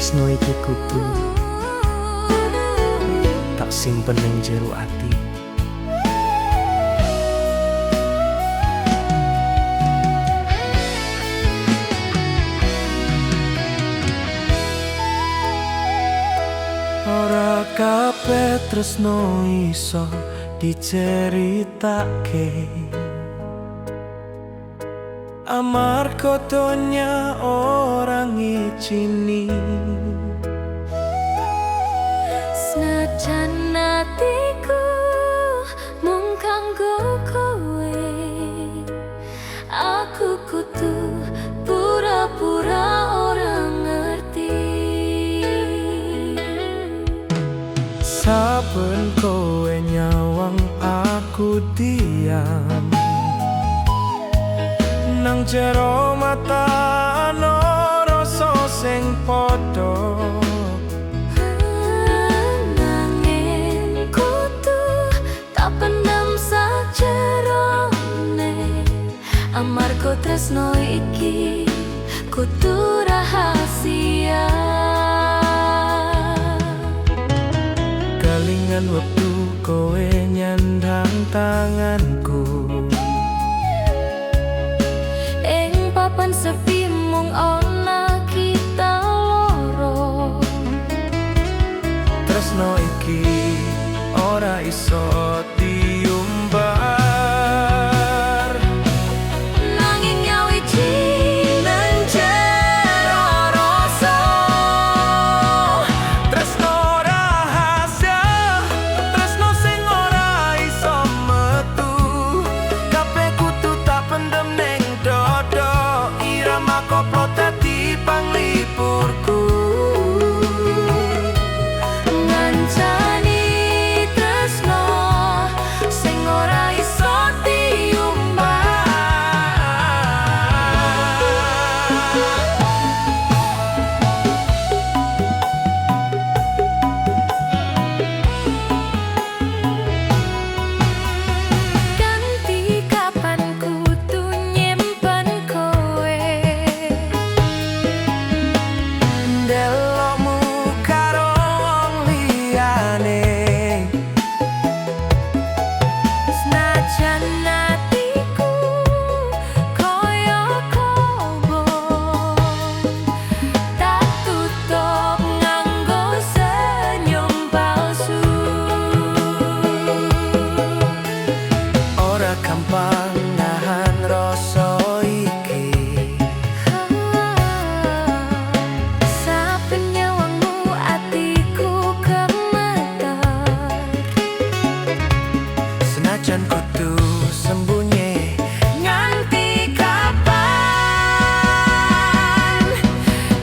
Tresno iki kudu tak simpen ning jero ati. Ora kabeh tresno iso diceritake, amarga donya ora ngijini. Senajan atiku mung kanggo kowe, aku kudu pura-pura ora ngerti. Saben kowe nyawang aku diam, nang jero mata ana rasa sing padha. Nanging kudu tak pendem sajerone, amarga tresno iki kudu rahasia. Kelingan wektu kowe nyandang tanganku, Ing papan sepi mung ana kita loro. Tresno iki ora iso diumbar. Nanging nyawiji Nang jero rasa, tresno rahasia, tresno sing ora iso metu. Kabeh kudu tak pendem ning dada, irama koplo dadi panglipurku. Ngancani tresno sing ora iso diumbar. Ganti kapan kudu nyimpen kowe, Ndelokmu karo wong liyane, senajan atiku koyo kobong, tak tutup nganggo senyum palsu. Ora gampang nahan rasa iki. Saben nyawangmu atiku gemeter. Senajan kudu sembunyi, nganti kapan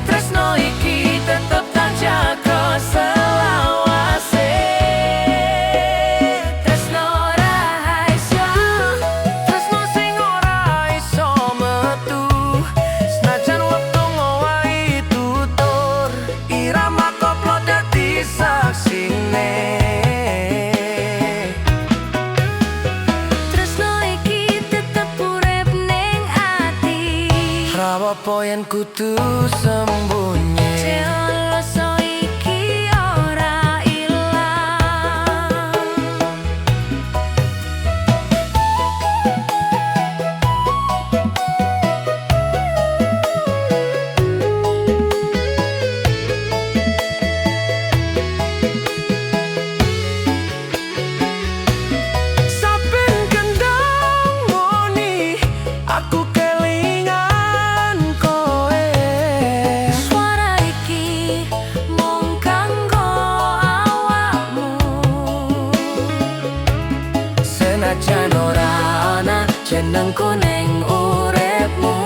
tresno iki tetep tak jaga selawase. Tresno rahasia, Tresno sing ora iso metu, senajan wektu ngowahi tutur, irama koplo dadi saksine. Tresno iki tetep urip ning ati. Ra apa yen kudu sembunyi. Rasa iki ora ilang. Saben kendang muni, aku kelingan kowe. Suara iki mung kanggo awakmu. Senajan ora ana jenengku ning uripmu,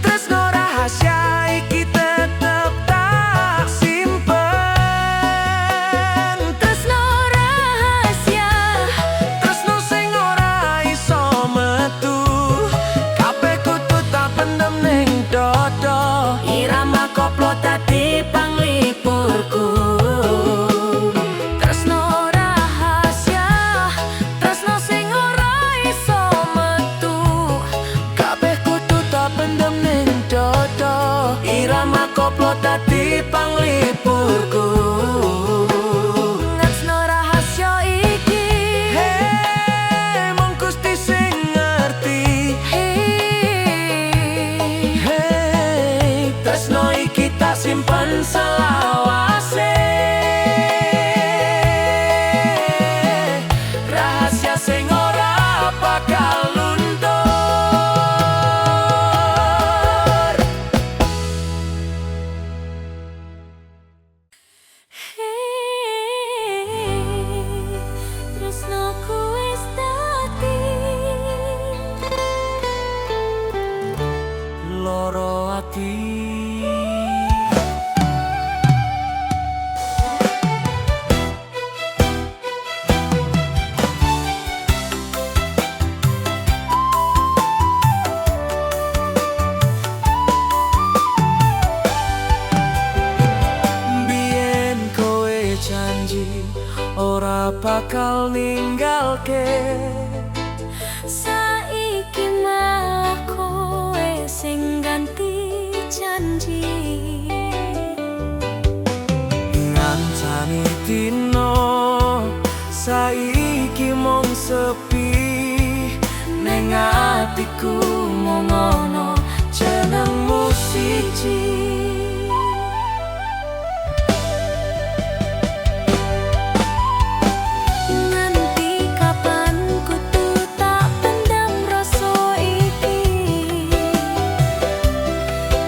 tresno rahasia iki tetep tak simpen. Tresno rahasia, Tresno sing ora iso metu, kabeh kudu tak pendem ning dada, irama koplo dadi panglipurku. Tresno rahasia, tresno sing ora bakal ninggalke. Saiki malah kowe sing ganti janji. Ngancani dino saiki mung sepi, ning atiku mung ono jenengmu siji. Nganti kapan kudu tak pendam rasa iki?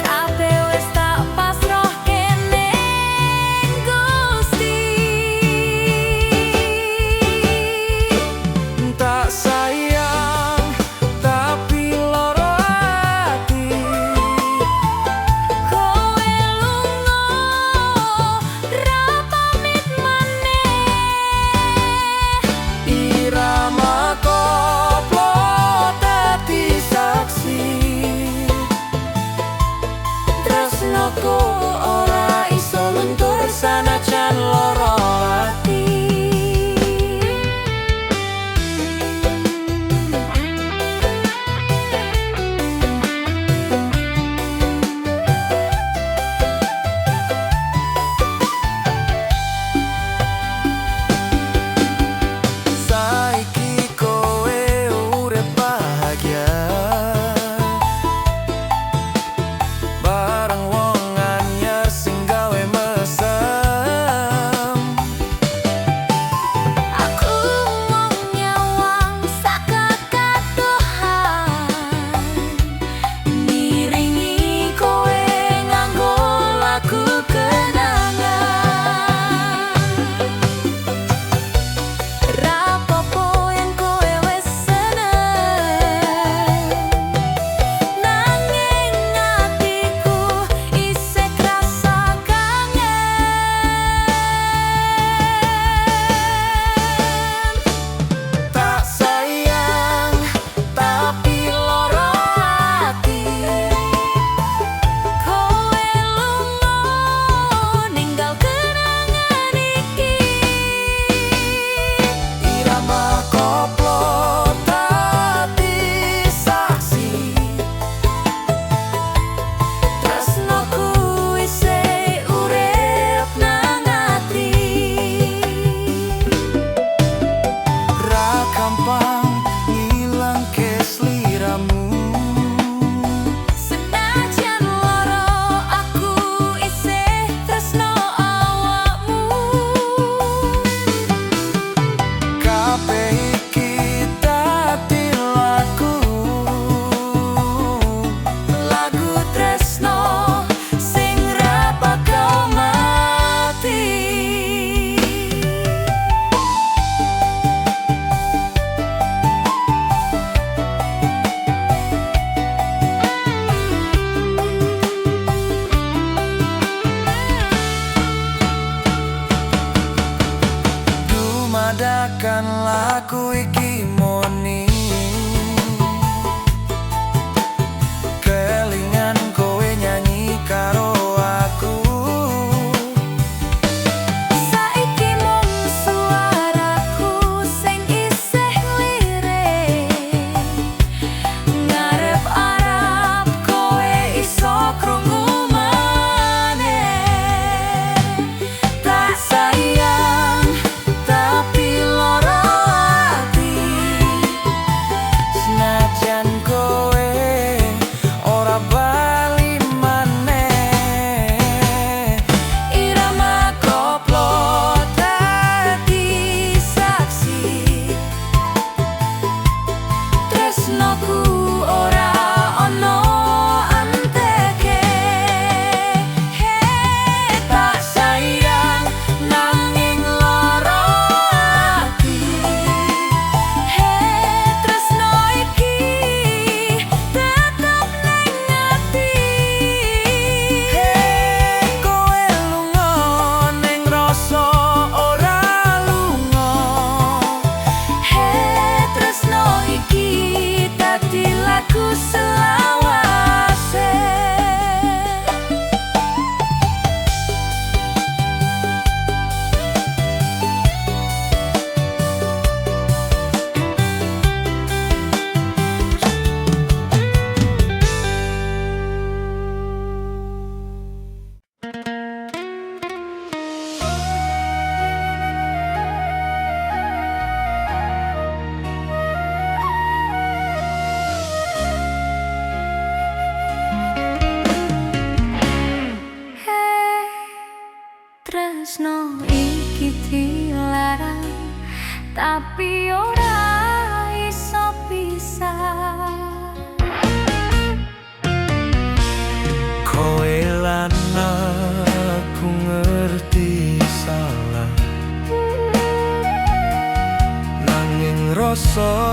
Kabeh wis tak pasrahke ning Gusti. Tak sayang tapi loro ati. Kowe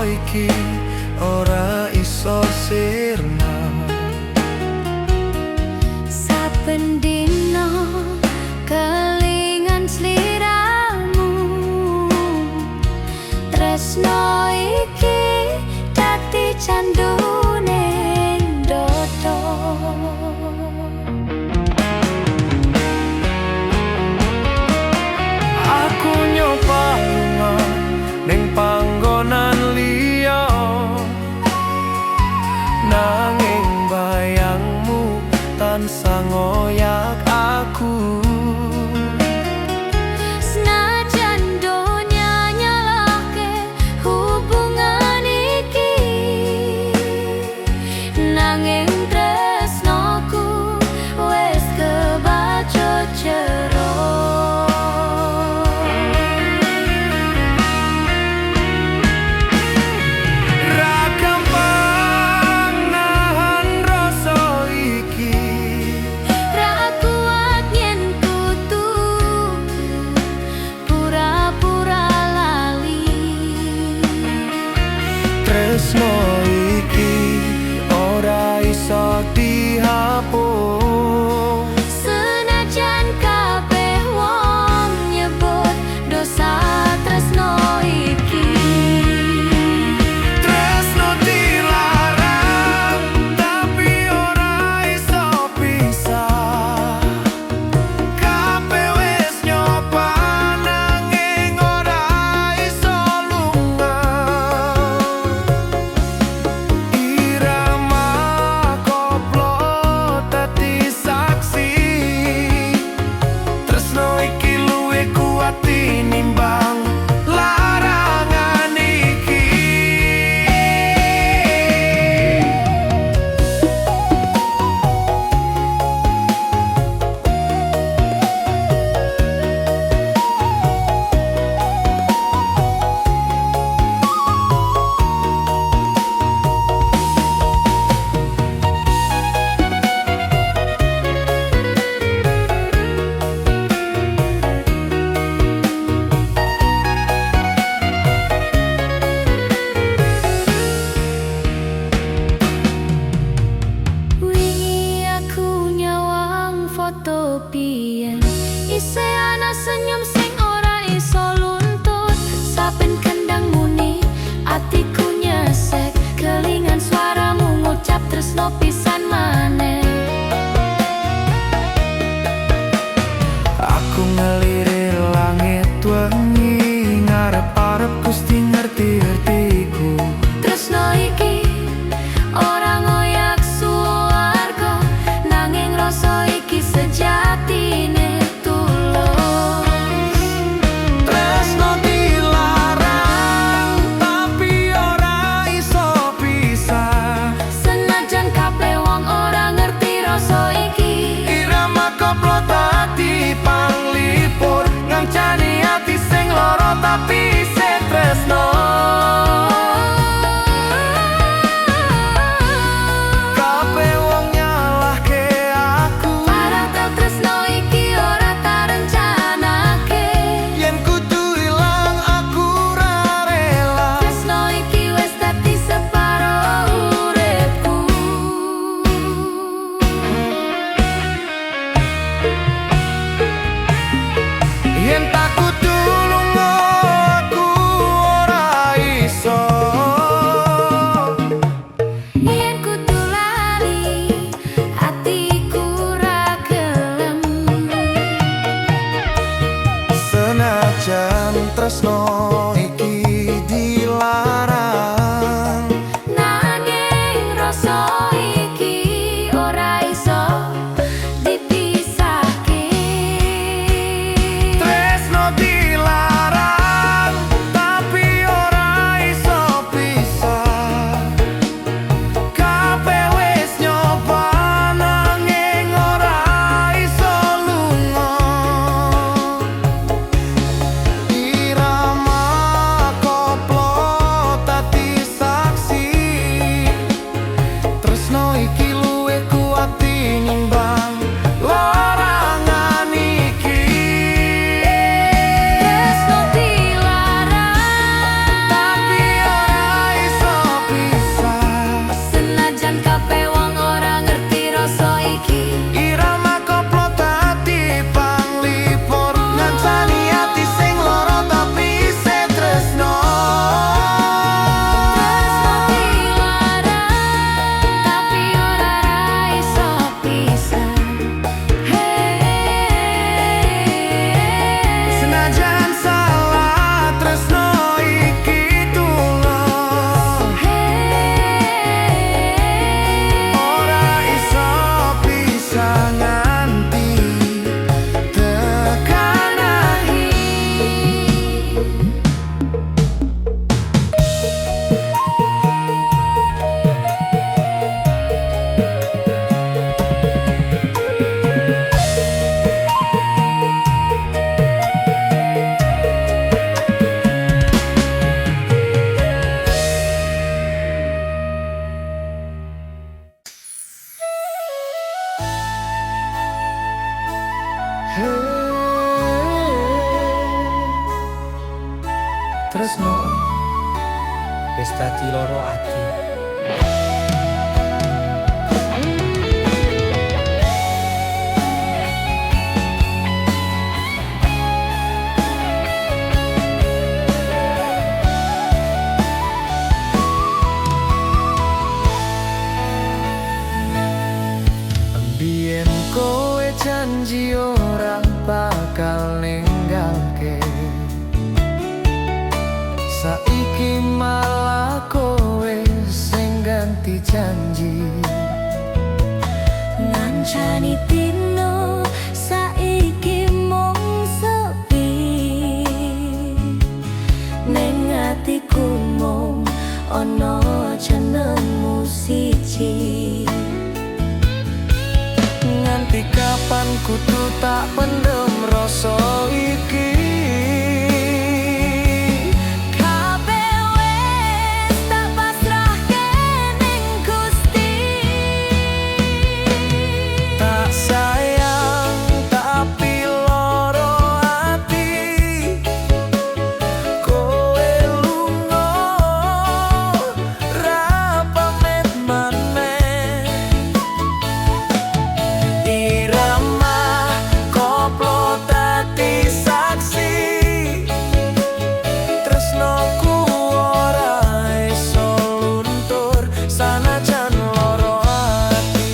iki ora iso sirna. Saben dina kelingan sliramu. Tresno iki dadi candu ning dodo. Aku nyoba lunga ning panggonan liya, nanging bayangmu tansah ngoyak aku. Senajan donya nyalahke hubungan iki, nanging tresnoku wis kebacut jero. Ra gampang nahan rasa iki. Ra kuat yen kudu pura-pura lali. Tresno iki ora iso dihapus. Senajan kabeh wong nyebut dosa tresno iki. Tresno dilarang tapi ora iso pisah. Kabeh wis nyoba nanging ora iso lunga. Tresno wis dadi loro ati. Biyen kowe janji ora bakal ninggalke, saiki malah kowe sing ganti janji. Ngancani dino saiki mung sepi, ning atiku mung ana jenengmu siji. Nganti kapan kudu tak pendem rasa iki? Kabeh wis tak pasrahke ning Gusti. Tak sayang tapi loro ati, kowe lunga ra pamit maneh. Irama koplo dadi saksi, tresnoku ora iso luntur sanajan loro ati.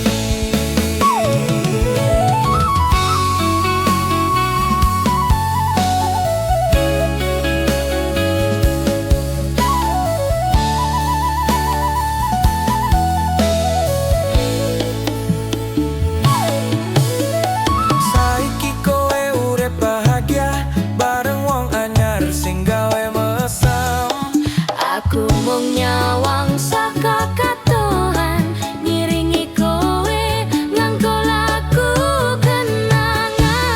Saiki kowe urip bahagia bareng wong anyar sing gawe mesem. Aku mung nyawang saka kadohan, ngiringi kowe nganggo lagu kenangan.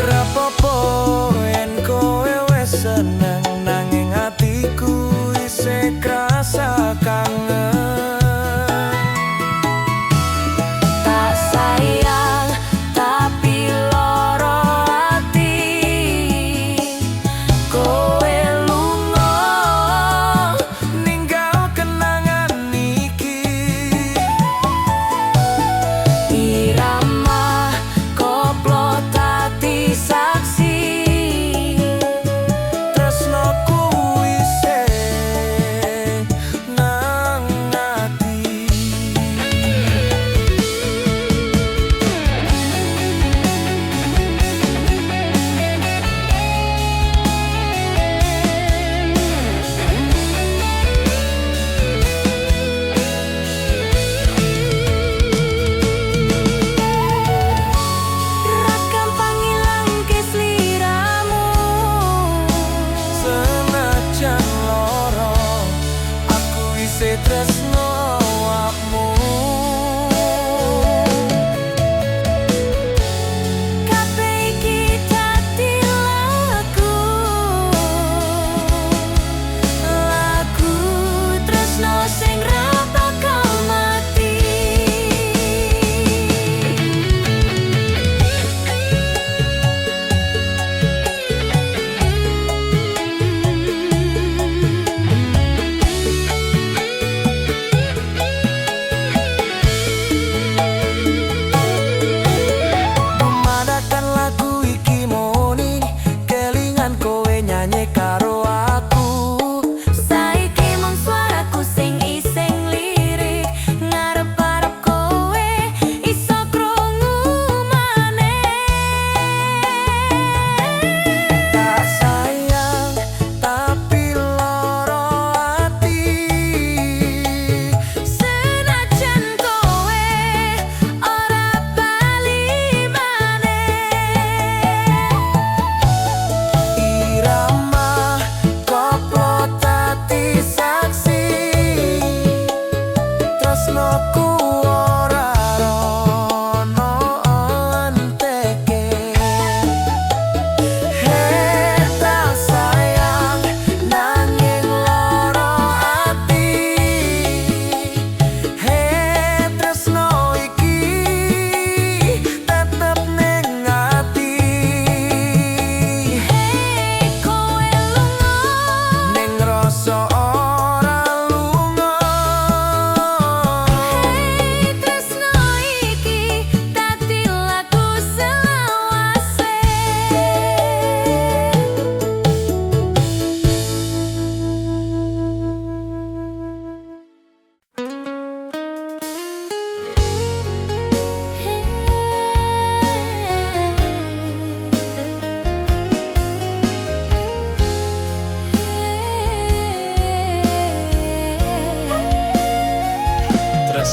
Rapopo yen kowe wis seneng, nanging atiku isih krasa kangen. Tak sayang tapi loro ati, kowe lunga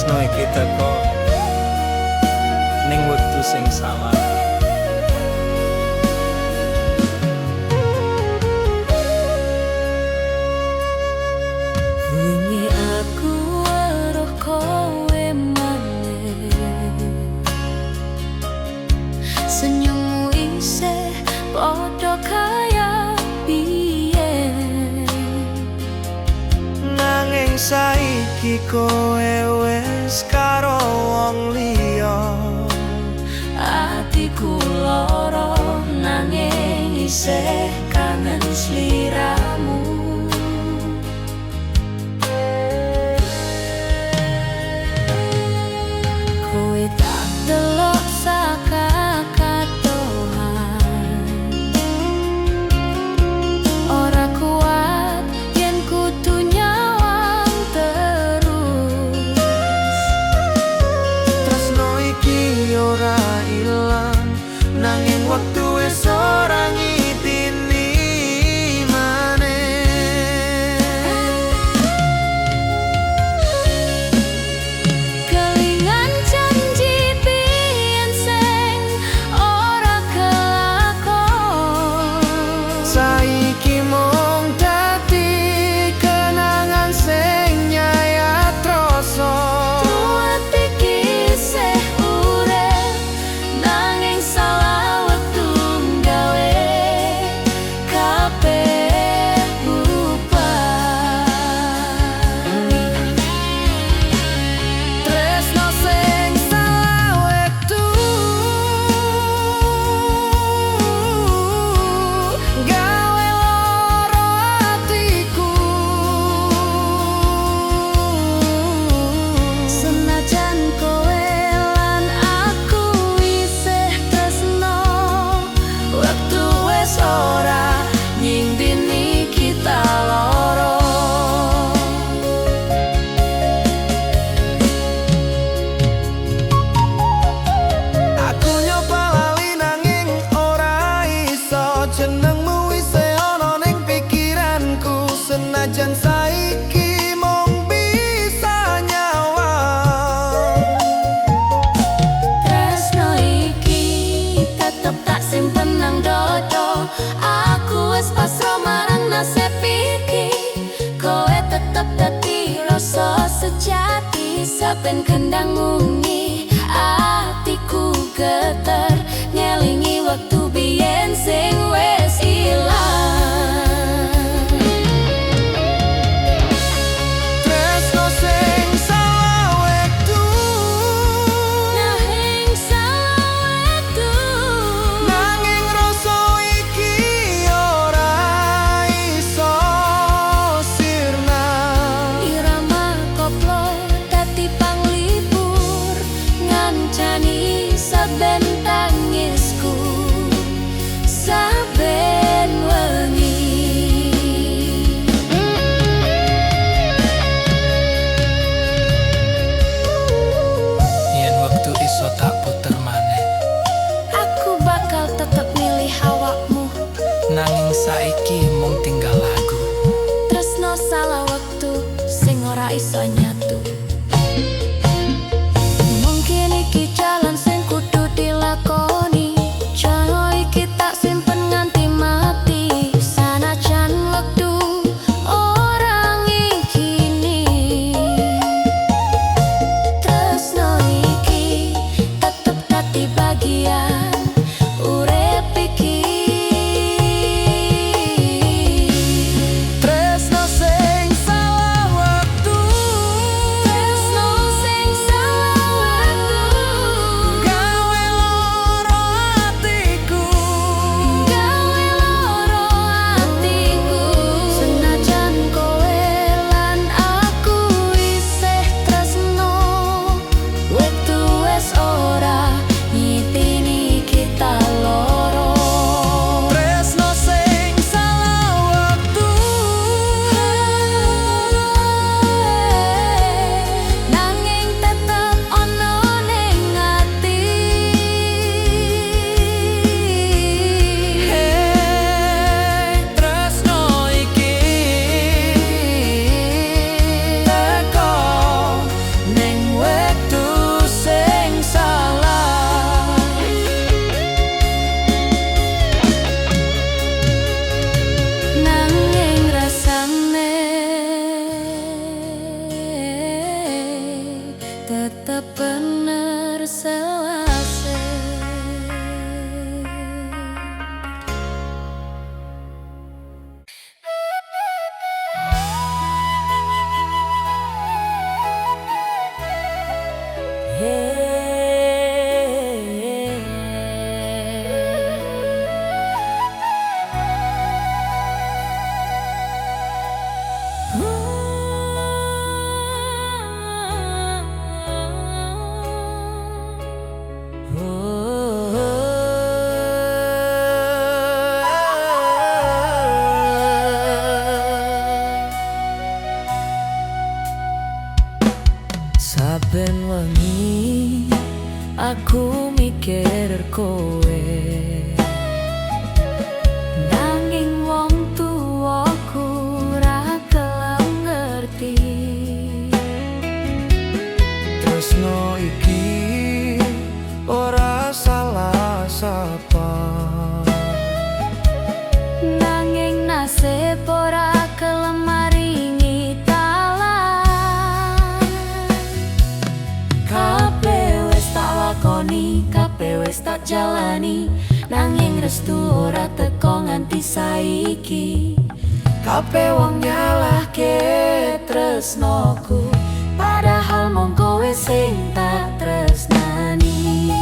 Tresno iki teko ning wektu sing salah. Wingi aku weruh kowe maneh, senyummu isih padha kaya biyen. Nanging saiki kowe wis karo wong liya. Atiku lara nanging isih kangen sliramu. Kowe tak delok saka katohan, ora kuat yen kudu nyawang terus. Tresno iki ora ilang, nanging wektu wis ora ngitini maneh. Kelingan janji biyen sing ora kelakon. Saiki mung dadi kenangan sing nyayat rasa. Truwet iki isih urip nanging salah wektu nggawe kabeh bubar. Tresno sing salah wektu gawe lara atiku. Senajan kowe lan aku isih tresno, Wektu wis ora nyindini kita loro. Aku nyoba lali nanging ora iso. Jenengmu isih ana ning pikiranku, senajan saiki mung bisa nyawang. Tresno iki tetep tak simpen nang dodo. Aku wis pasrah marang nasib iki. Kowe tetep dadi rasa sejati. Saben kendang muni atiku geter, ngelingi wektu biyen sing wis ilang. Tresno sing salah wektu, Nanging salah wektu, nanging rasa iki ora iso sirna. Irama koplo dadi panglipur, ngancani saben tangisku saben wengi. Yen wektu iso tak puter maneh, Aku bakal tetep milih awakmu. Nanging saiki mung tinggal lagu. Tresno salah wektu sing ora iso nyatu. Mungkin iki jalan sing kudu dilakoni. Jono iki tak simpen nganti mati. Sanajan wektu ora ngijini. Tresno iki tetep dadi bagian urip iki. Tresno sing salah wektu, Saben wengi aku mikir kowe, nanging wong tuaku ra gelem ngerti. Tresno iki ora salah sapa. Nanging nasib ora gelem maringi dalan. Kabeh wis tak lakoni, kabeh wis tak jalani, nanging restu ora teko nganti saiki. Kabeh wong nyalahke tresnoku, padahal mung kowe sing tak tresnani.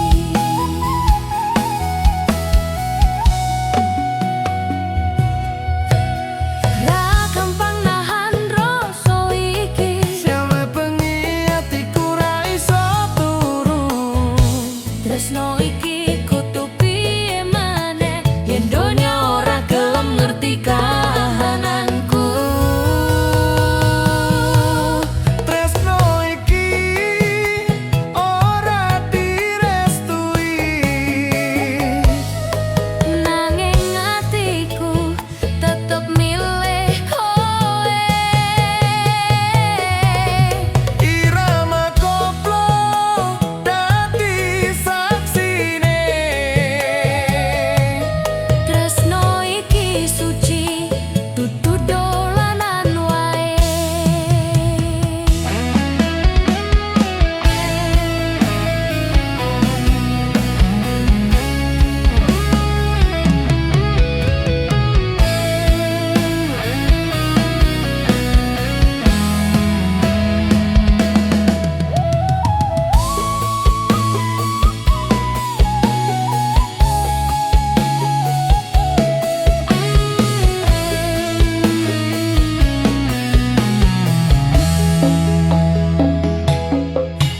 Ra gampang nahan rasa iki. Saben bengi atiku ra iso turu. Tresno iki kudu piye maneh yen donya ora gelem ngerti kahananku. Tresno iki ora direstui. Nanging atiku tetep milih kowe. Irama koplo dadi saksine. Tresno iki suci, dudu dolanan wae.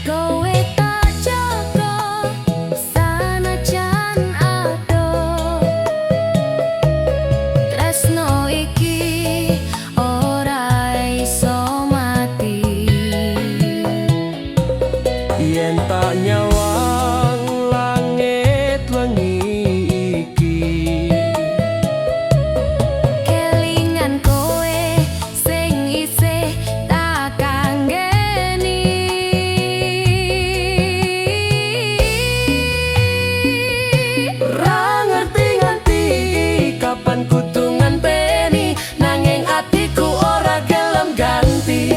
Kowe tak jaga sanajan adoh. Tresno iki ora iso mati. Yen tak nyawang langit wengi iki, Kelingan kowe sing isih tak kanggeni. Ra ngerti nganti kapan kudu ngenteni, nanging atiku ora gelem ganti.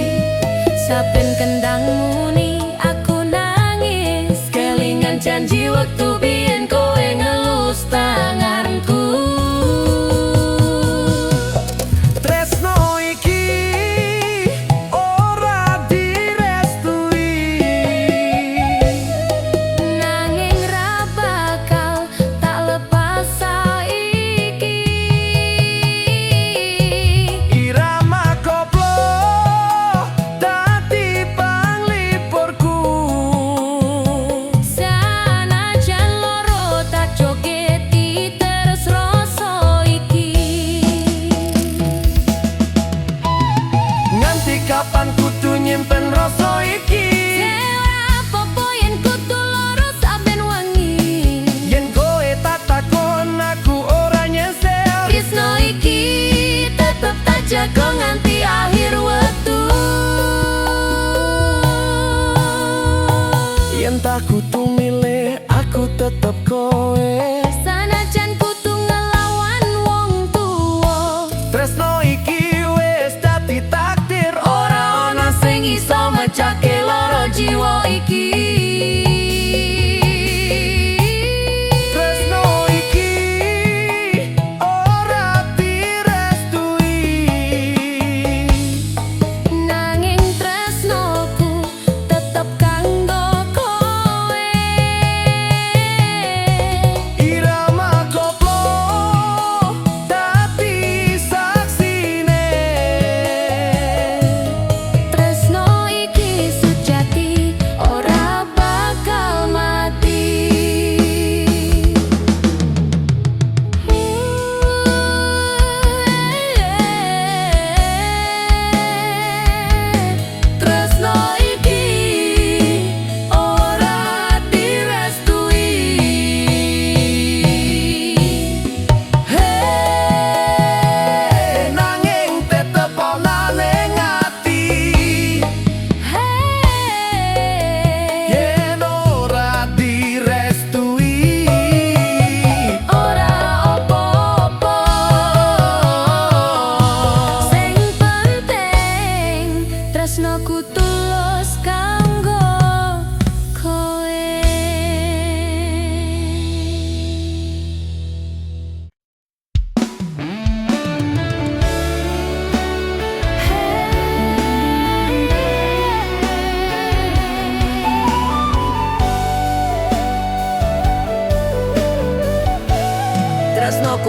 Saben kendang muni aku nangis, kelingan janji wektu biyen kowe ngelus tanganku. Tresno iki ora direstui. Nanging ra bakal tak lepas saiki. Irama koplo dadi panglipurku. Sanajan loro tak jogeti terus rasa iki. Nganti kapan kudu nyimpen rasa iki? Ora apa-apa yen kudu loro saben wengi. Yen kowe tak takon, aku ora nyesel. Tresno iki tetep tak jaga nganti akhir wektu. Yen tak kudu milih, aku tetep kowe. Sanajan kudu ngelawan wong tuwa. Tresno iki wis dadi takdir, ora.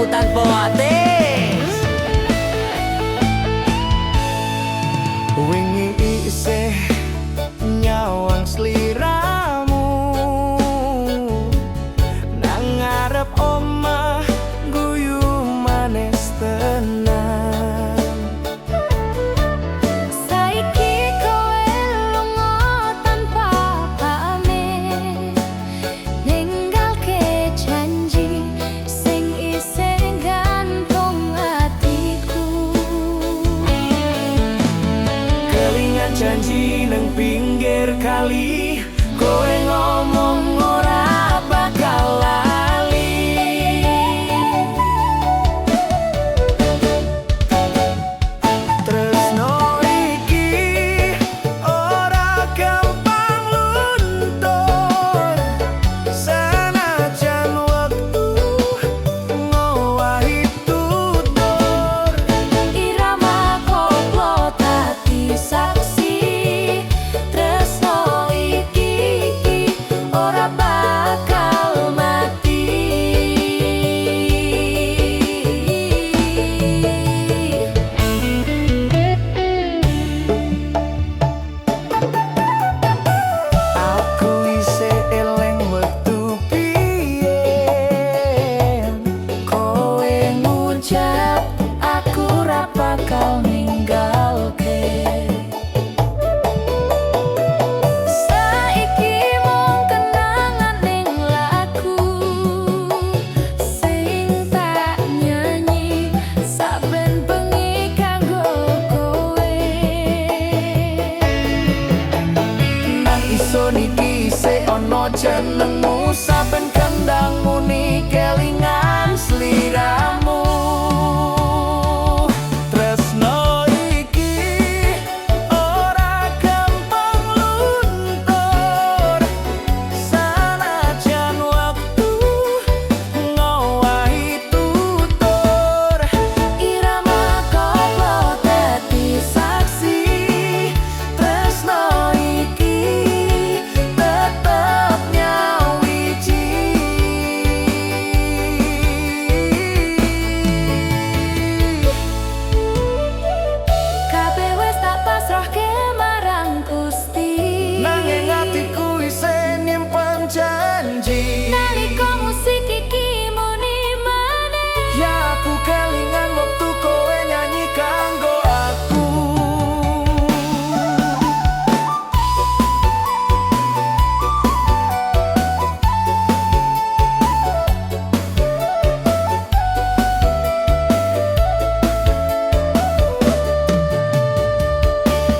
tanpa atis. Wingi isih nyawang sliramu nang ngarep omah, guyu manis tenan. Saiki kowe lunga tanpa pamit, ninggalke janji sing isih gantung atiku. Kelingan janji nang pinggir kali, kowe ngomong ora bakal lali. Tresno iki ora gampang luntur, senajan wektu ngowahi tutur. Irama koplo dadi saksi, tresno iki ora bakal mati. Aku isih eling wektu biyen, kowe ngucap aku ra bakal ninggalke. Saiki mung kenangan ning lagu sing tak nyanyi saben bengi kanggo kowe. Nang isun iki isih ana jenengmu, saben kendang muni kelingan sliramu. Tresno iki ora gampang luntur, sanajan wektu ngowahi tutur. Irama koplo dadi Saksi, tresno iki tetep nyawiji. Kabeh wis tak pasrahke marang Gusti. Nanging atiku isih nyimpen janji. Nalika musik iki muni maneh, Ya aku kelingan wektu kowe nyanyi kanggo aku.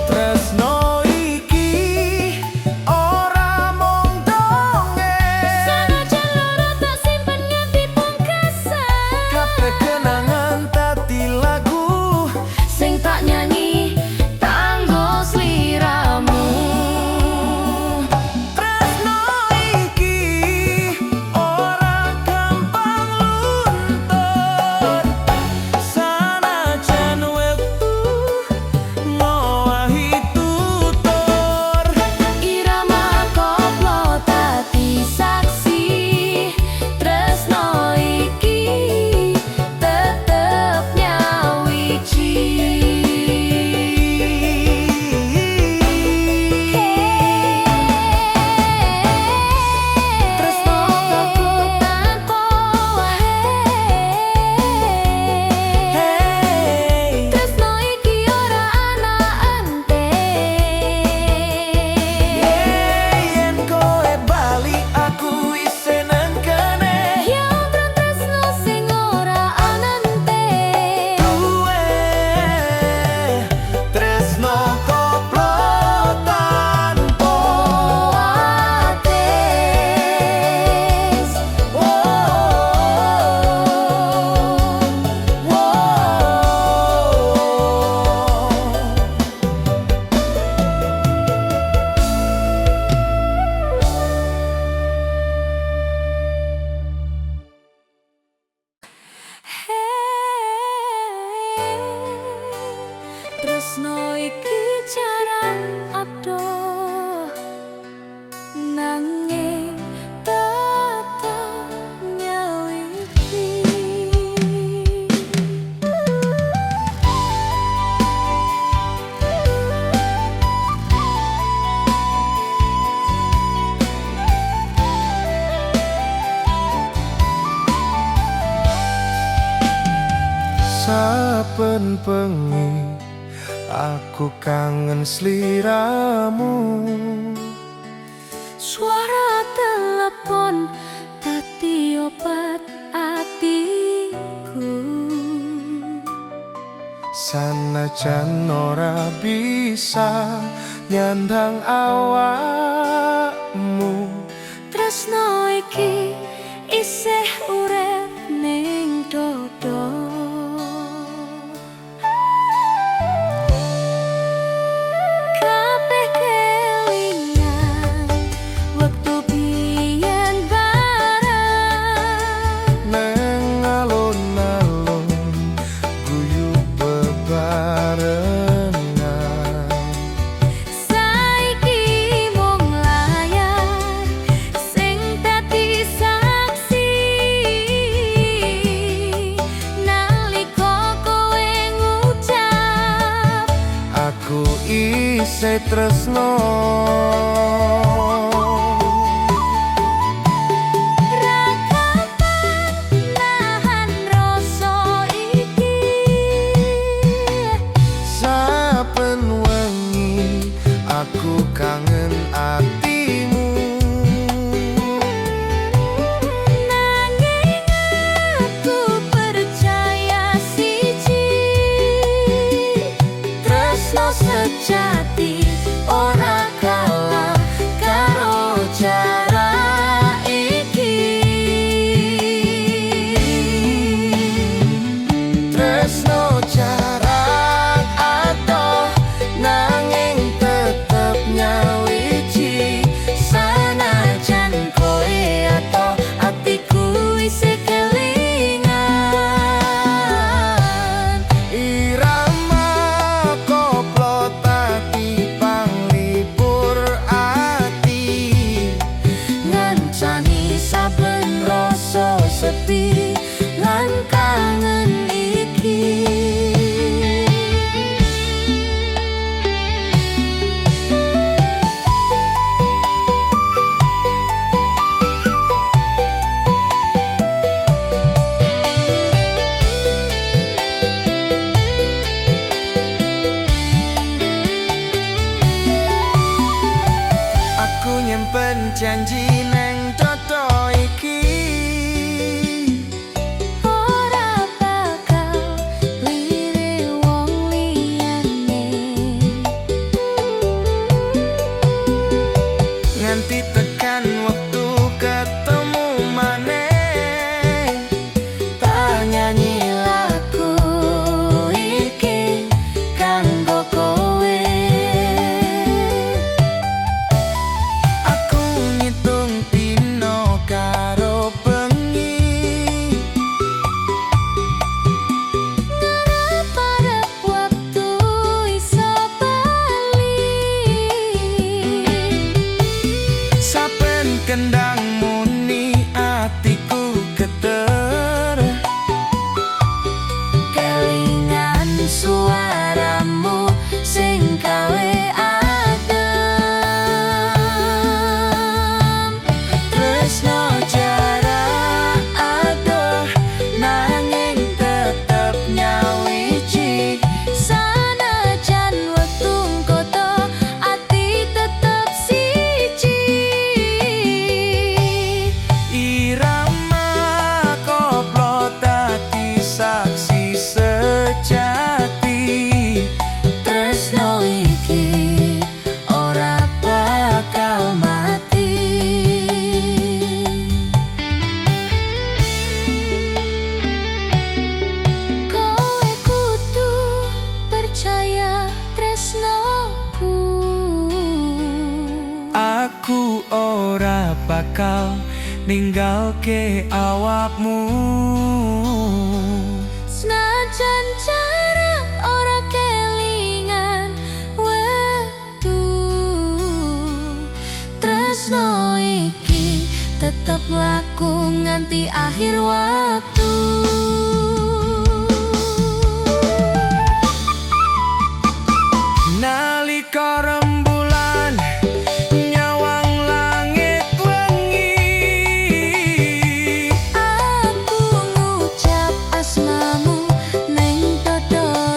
Tresno iki ora mung dongeng, Sanajan lara tak simpen nganti pungkasan. Kabeh kenangan dadi lagu Sing tak nyanyi kanggo sliramu. Tresno iki ora gampang luntur, sanajan wektu ngowahi tutur. Irama koplo dadi saksi, tresno iki tetep nyawiji. Tresno koplo tanpa wae. Hey, Tresno iki ora ana ente. Yen kowe bali aku isih nang kene. Ya tresno sing ora ana ente. Duwe tresno koplo tanpa Atis. Oh, oh, oh. Tresno iki jarak adoh, nanging tetep nyawiji. Saben bengi aku kangen sliramu. Suara telepon dadi obat atiku. Sanajan ora bisa nyandang awakmu, Tresno iki isih urip ning dodo. Kabeh kelingan wektu biyen bareng. Neng alun-alun guyu bebarengan. Saiki mung layar sing dadi saksi nalika kowe ngucap Aku isih tresno. Ra gampang nahan rasa iki. Saben wengi aku kangen atimu. Nanging aku percaya siji, tresno sejati ora kalah karo jarak iki. Tresno jarak adoh nanging tetep nyawiji. Sanajan kowe adoh, atiku isih kelingan. Irama koplo dadi panglipur ati. Ngancani saben rasa sepi lan kangen iki. Aku nyimpen janji neng dodo iki. Ora bakal lirik wong liyane. Nganti tekan wektu ketemu maneh. Tak nyanyi lagu iki kanggo kowe. Aku ngitung dino karo bengi. Ngarep-arep wektu iso bali. Saben kendang muni atiku geter. Kelingan suaramu sing gawe adem. Tresno jarak adoh nanging tetep nyawiji. Sanajan wektu koto, ati tetep siji. Irama koplo dadi saksi sejati. Tresno iki ora bakal mati. Kowe kudu percaya tresnoku. Aku ora bakal ninggalke awakmu. Senajan jarak ora kelingan wektu, tresno iki tetep mlaku nganti akhir waktu. Nalika rembulan nyawang langit wengi, Aku ngucap asmamu neng dodo.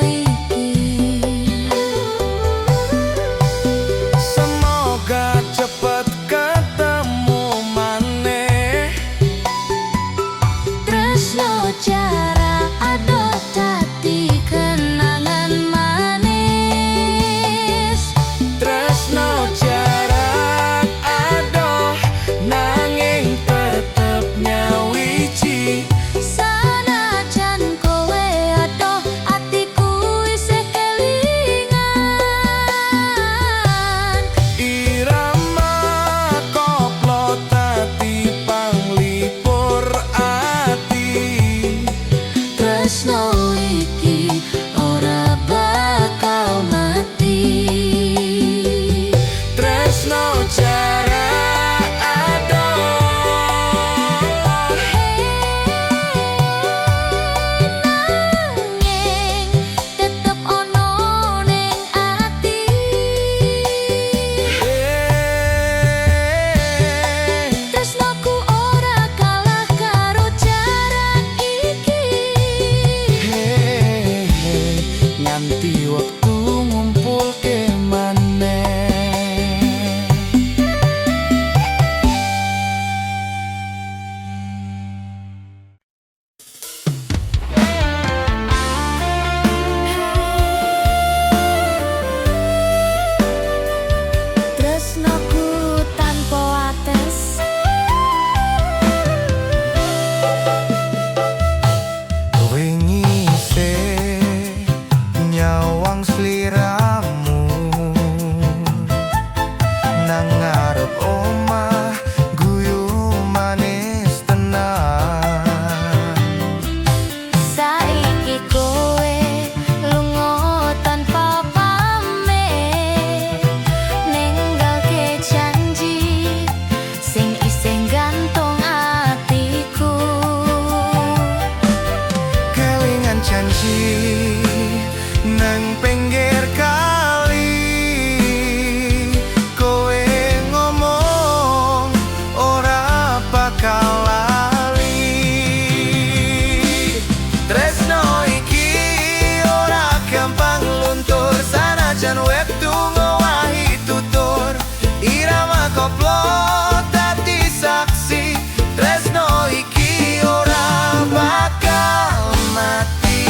Sanajan wektu ngowahi tutur, irama koplo dadi saksi, tresno iki ora bakal mati.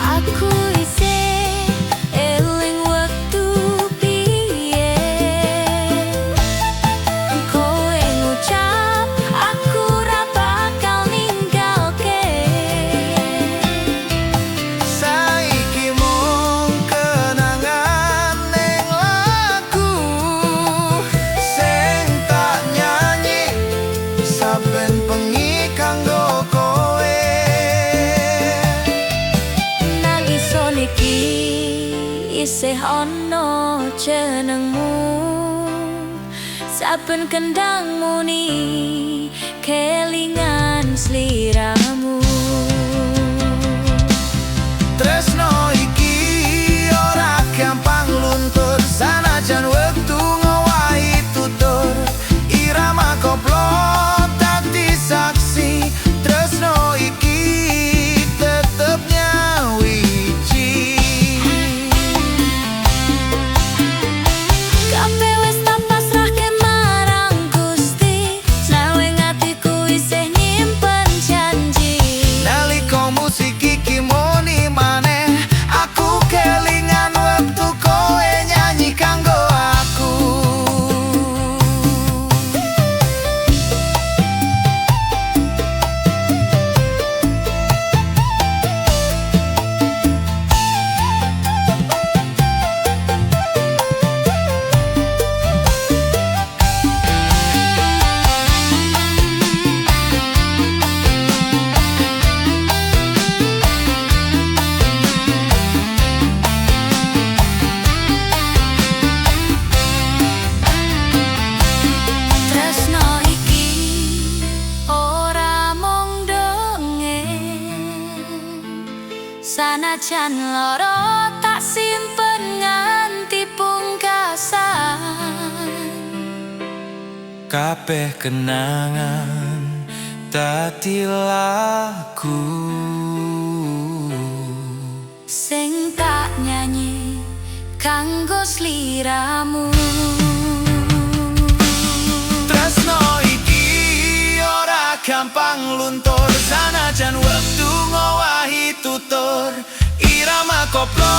Aku isih eling wektu biyen, kowe ngucap aku ora bakal ninggalke. Saiki mung kenangan ning lagu sing tak nyanyi saben bengi kanggo kowe. Nang ison iki isih ana jenengmu, saben kendang muni kelingan sliramu. Tresno iki ora gampang luntur, sanajan wektu ngowahi tutur, irama koplo dadi saksi, tresno iki tetep nyawiji. Kabeh wis tak pasrahke marang Gusti, nanging atiku isih nyimpen janji. Nalika musik iki muni maneh, aku kelingan wektu kowe nyanyi kanggo aku. Tresno iki ora mung dongeng, sanajan lara tak simpen nganti pungkasan. Kabeh kenangan dadi lagu sing tak nyanyi kanggo sliramu. Tresno iki ora gampang luntur, sanajan wektu ngowahi tutur, irama koplo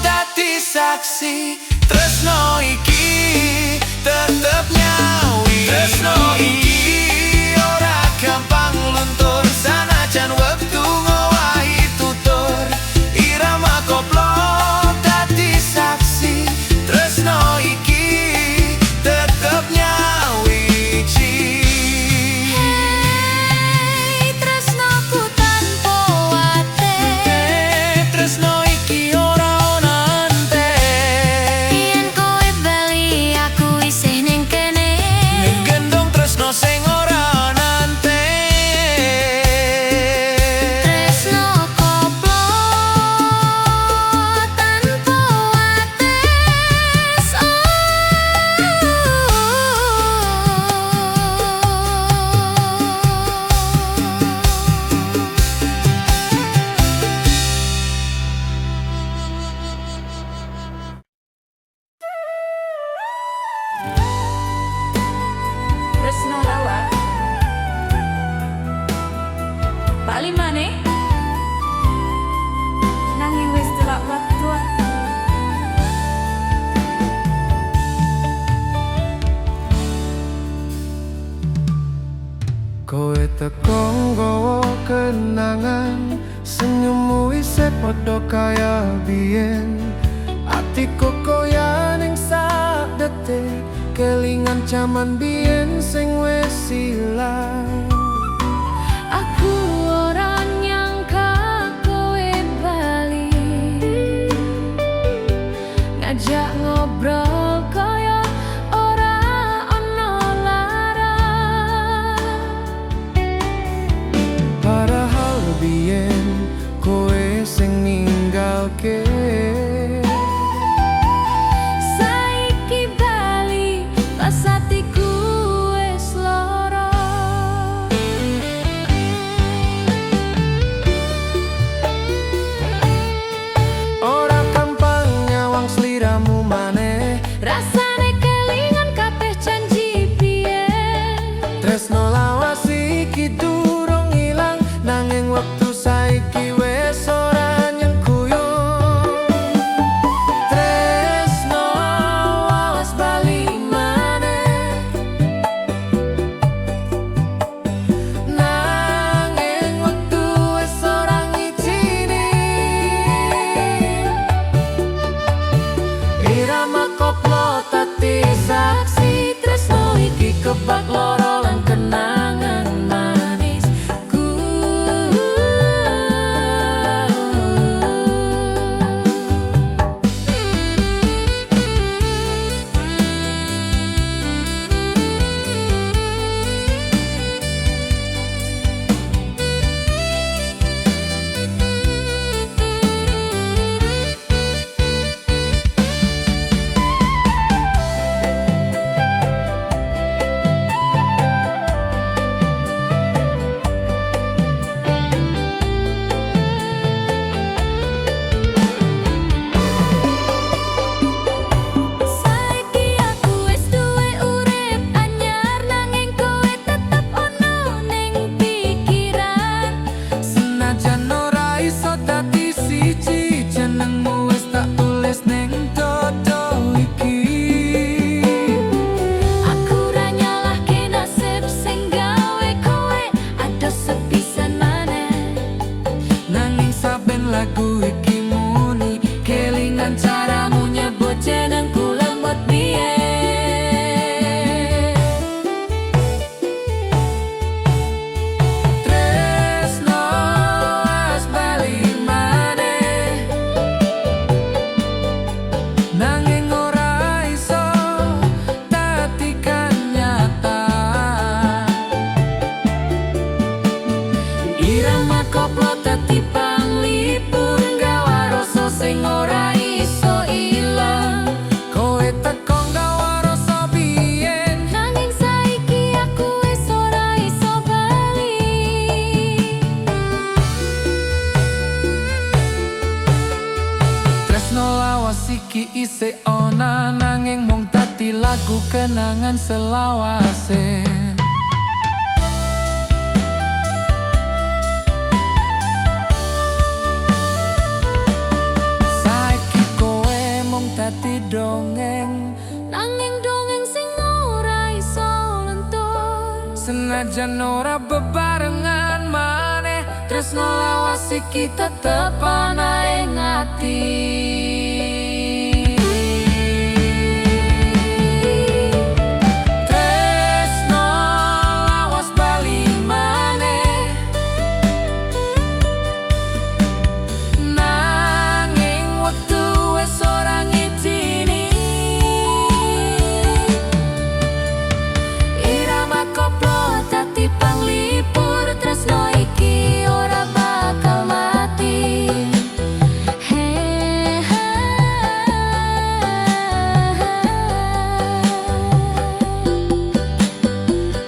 dadi saksi, tresno iki tetep nyawi. Tresno iki ora gampang luntur, sanajan wektu ngowahi tutur, irama koplo dadi saksi, tresno iki tetep nyawiji. Hei, tresnoku tanpa wates, Tresno iki ora ana entek. yen kowe bali aku isih ning kene. Gendong tresno sing ora ana entek. Tresno koplo tanpa wates. Tresno lawak Bali maneh, nanging wis telak waktu. Kowe teko nggawa kenangan, senyummu isih padha kaya biyen. Atiku koyo ning sak detik, kelingan jaman biyen sing wis ilang. Aku ora nyangka kowe bali, ngajak ngobrol kaya ora ana lara. Padahal biyen kowe sing ninggalke. Saiki bali pas atiku wis lara. Tresno lawas iki durung ilang, nanging wektu saiki wis ora nyengkuyung. Tresno lawas bali maneh, nanging wektu wis ora ngijini. Irama koplo dadi saksi, tresno iki kebak loro lan kenangan manisku. Saiki aku wis duwe urip anyar, nanging kowe tetep ono ning pikiran. Senajan ora iso dadi siji, jenengmu wis tak tulis ning dodo iki. Aku ra nyalahke nasib sing gawe kowe adoh sepisan maneh. Nanging saben lagu iki muni, kelingan caramu nyebut jenengku lembut biyen. Tresno wis bali maneh, nanging ora iso dadi kenyataan. Irama koplo dadi panglipur, gawa rasa sing ora iso ilang. Kowe teko nggawa rasa biyen, Nanging saiki aku wis ora iso bali. Tresno lawas iki isih ana, nanging mung dadi lagu kenangan selawase. Saiki kowe mung dadi dongeng, Nanging dongeng sing ora iso lentur. senajan ora bebarengan maneh, tresno lawas iki tetep ana ing ati. Tresno lawas bali maneh, nanging wektu wis ora ngijini. Irama koplo dadi panglipur, tresno iki ora bakal mati. He ha.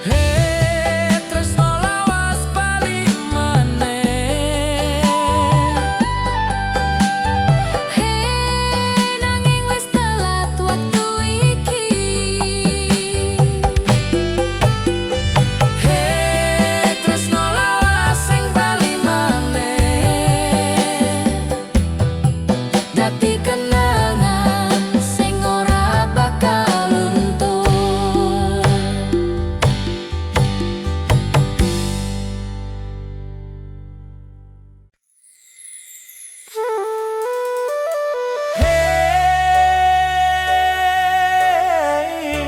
He, tresno lawas bali maneh, He, nanging wis telat wektu iki. He, tresno lawas sing bali maneh, Dadi kenangan sing ora bakal luntur. Hei,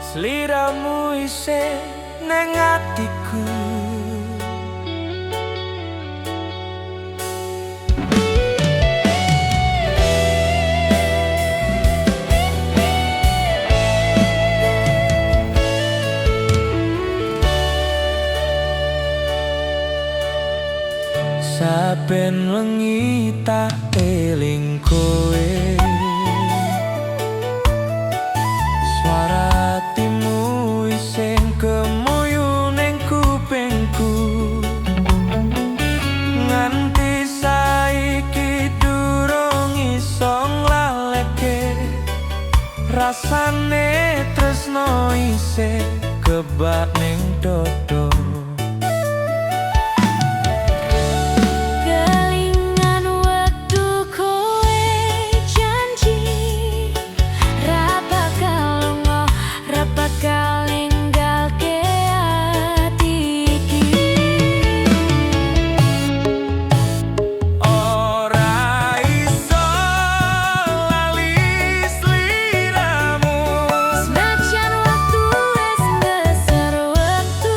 sliramu isih nang atiku. Saben wengi tak eling kowe, suara atimu isih kemuyu ning kupingku. Nganti saiki durung iso nglaleke, rasane tresno isih kebak. dodo. Kelingan wektu kowe janji ra bakal lunga, ra bakal ninggalke ati iki. Ora iso lali sliramu. Senajan waktu wis ngeser wektu,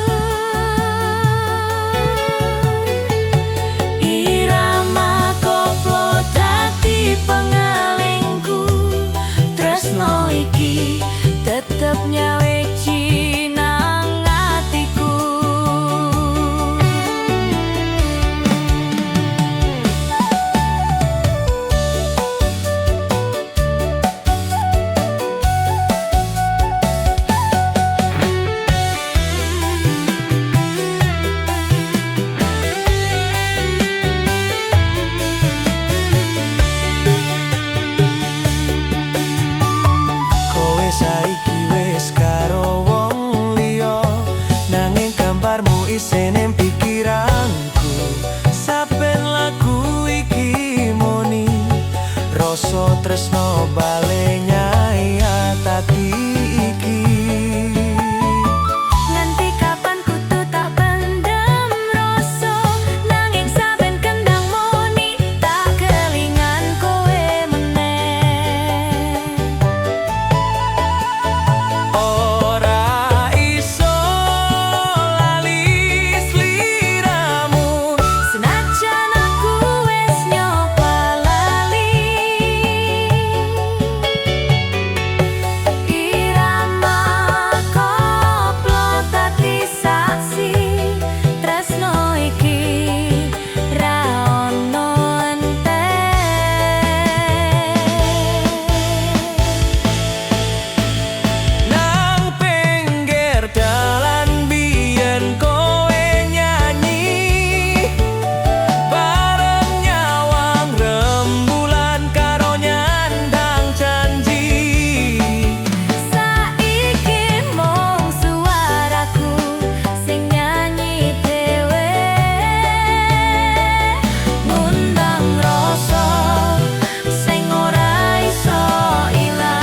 irama koplo dadi pengelingku. Tresno iki tetep nyawiji nang atiku. Kowe saiki wis karo wong liya, nanging gambarmu isih ning pikiranku. Saben lagu iki muni rasa tresno bali nyayat ati iki. Nganti kapan kudu tak pendem rasa, nanging saben kendang muni tak kelingan kowe meneh. Ora iso lali sliramu. Senajan aku wis nyoba lali, irama koplo dadi saksi tresno iki ra ono entek. Nang pinggir dalan biyen kowe nyanyi, bareng nyawang rembulan karo nyandang janji. Saiki mung suaraku sing nyanyi dhewe, ngundang rasa sing ora iso ilang.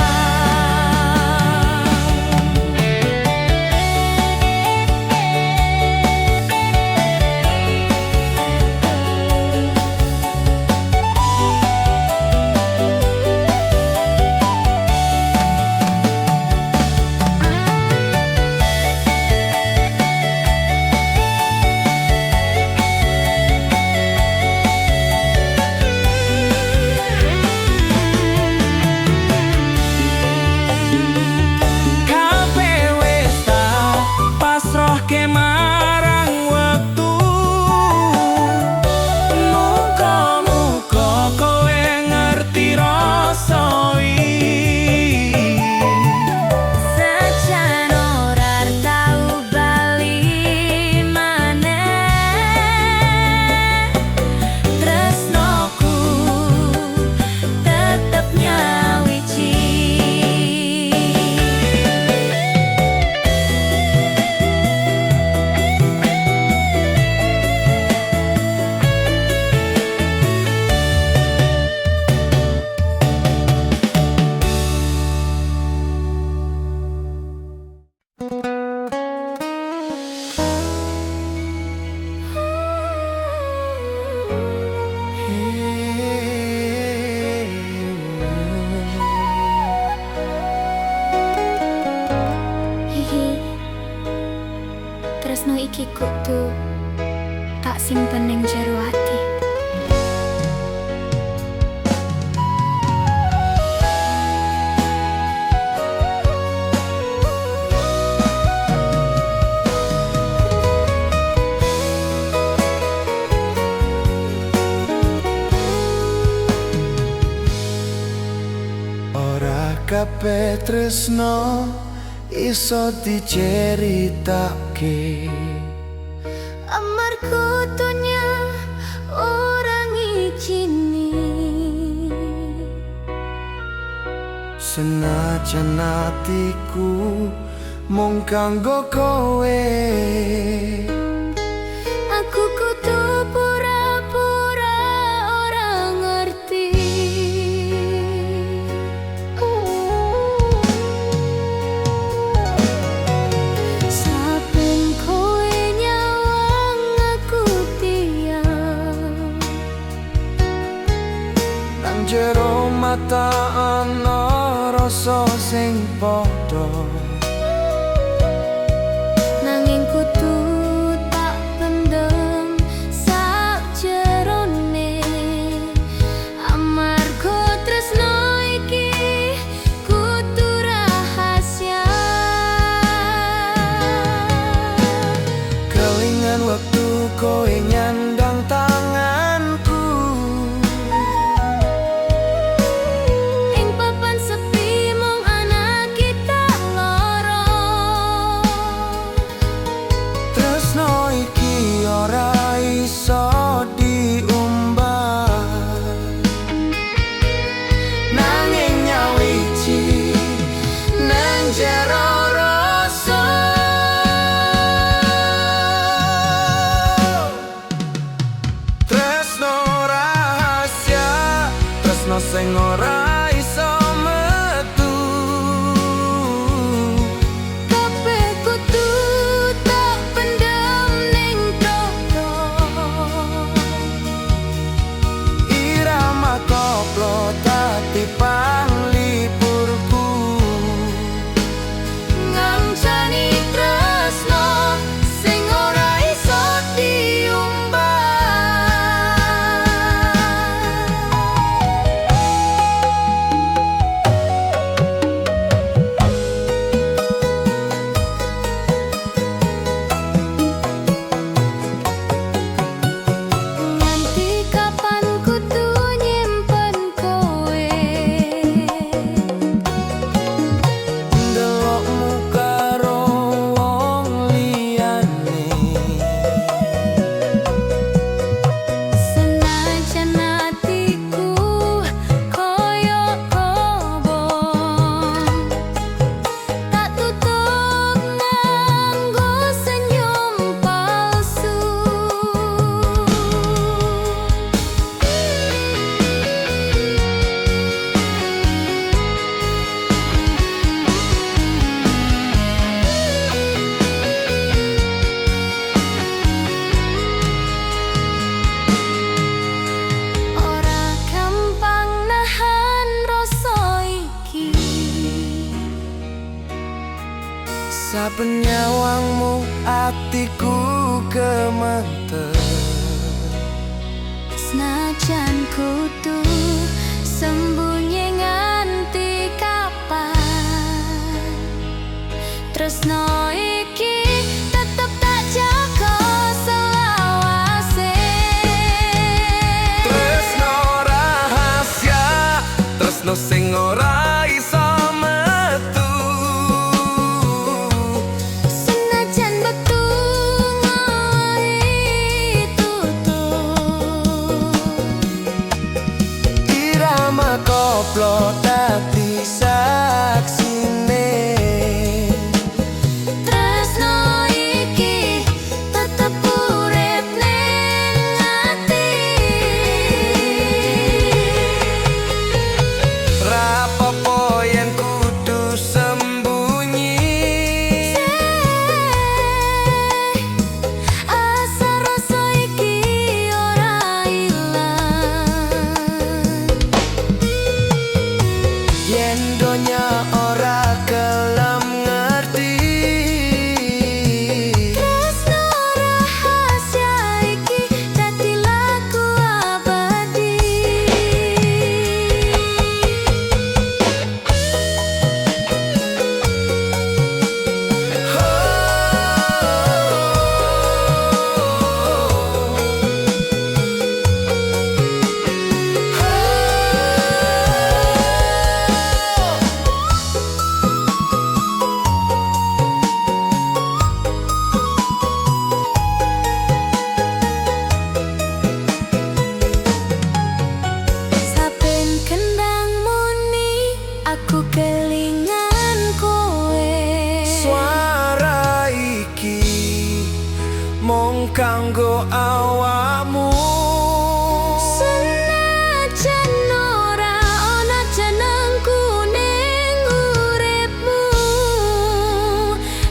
Kabeh wis tak pasrahke marang wektu. Muga-muga kowe ngerti rasa iki. Senajan ora tau bali maneh, tresnoku tetep nyawiji. Hihi. Tresno iki kudu tak simpen ning jero ati. Ora kabeh tresno iso diceritake. Amarga donya ora ngijini. Senajan atiku mung kanggo kowe. Nyata ana rasa sing padha. Nanging kudu tak pendem sakjerone, amarga tresno iki kudu rahasia. Kelingan wektu kowe nyandang tanganku. Ing papan sepi mung ana kita loro. Tresno iki ora iso diumbar, nanging nyawiji nang jero rasa. Tresno rahasia, tresno sing ora iso metu. Kabeh kudu tak pendem ning dodo. Irama koplo dadi panglipurku. Ngancani tresno sing ora iso diumbar. Nganti kapan kudu nyimpen kowe? Ndelokmu karo wong liyane. Senajan atiku koyo kobong, tak tutup nganggo senyum palsu. Ora gampang nahan rasa iki. Saben nyawangmu atiku gemeter. Senajan kudu sembunyi nganti kapan, tresno iki tetep tak jaga selawase. Tresno rahasia, tresno sing ora iso metu. Senajan wektu ngowahi tutup. Irama koplo dadi saksine. Tresno iki tetep urip ning ati. Rapopo yen kudu sembunyi. Asa rasa iki ora ilang. Yen donya ora gelem ngerti. Tresno rahasia iki dadi lagu abadi. Saben kendang muni aku kelingan kowe. Suara iki mung kanggo awakmu. Senajan ora ana jenengku ning uripmu,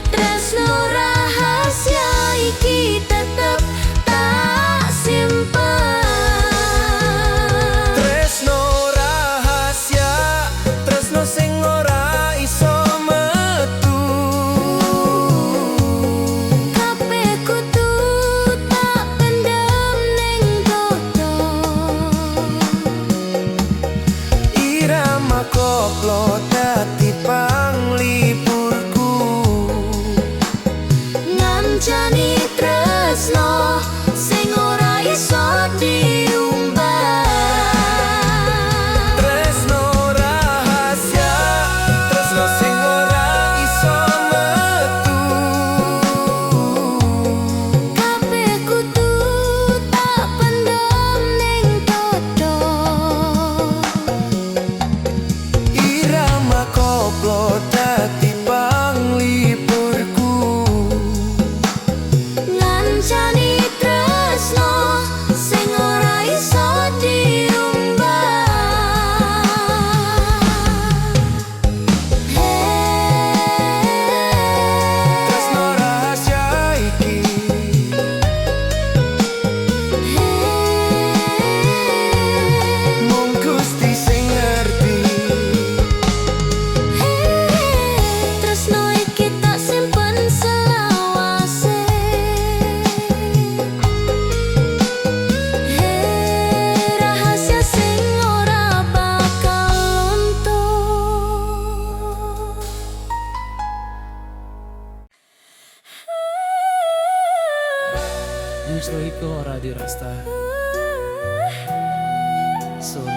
tresno rahasia iki tetep tak simpen. Tresno rahasia, Duso iku ora diresta. Sun.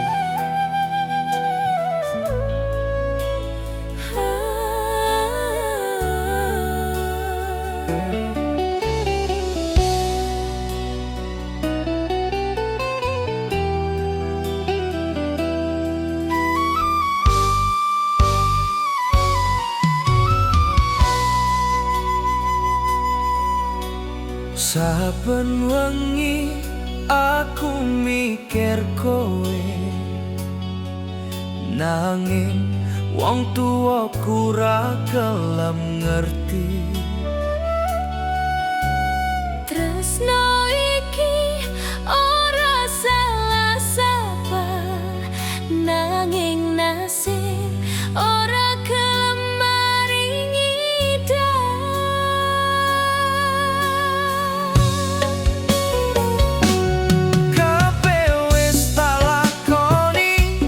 Saben wengi aku mikir kowe, nanging wong tuwaku ra gelem ngerti. Tresno iki ora salah sapa, nanging nasib ora gelem maringi Kabeh wis tak lakoni,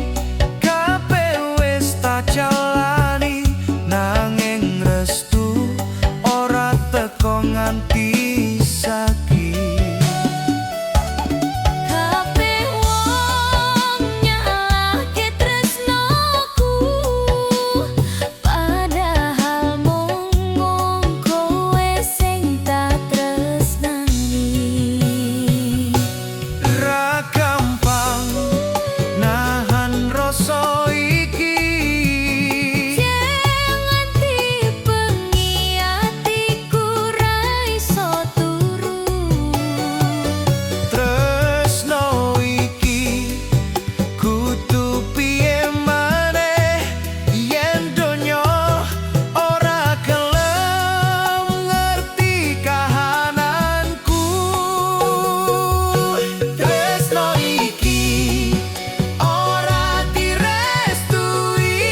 kabeh wis tak jalani, nanging restu ora teko nganti saiki. Kabeh wong nyalahke tresnoku, padahal mung kowe sing tak tresnani. Ra gampang nahan rasa iki. Yen nganti bengi atiku ra iso turu. Tresno iki kudu piye maneh yen donya ora gelem ngerti kahananku. Tresno iki ora direstui,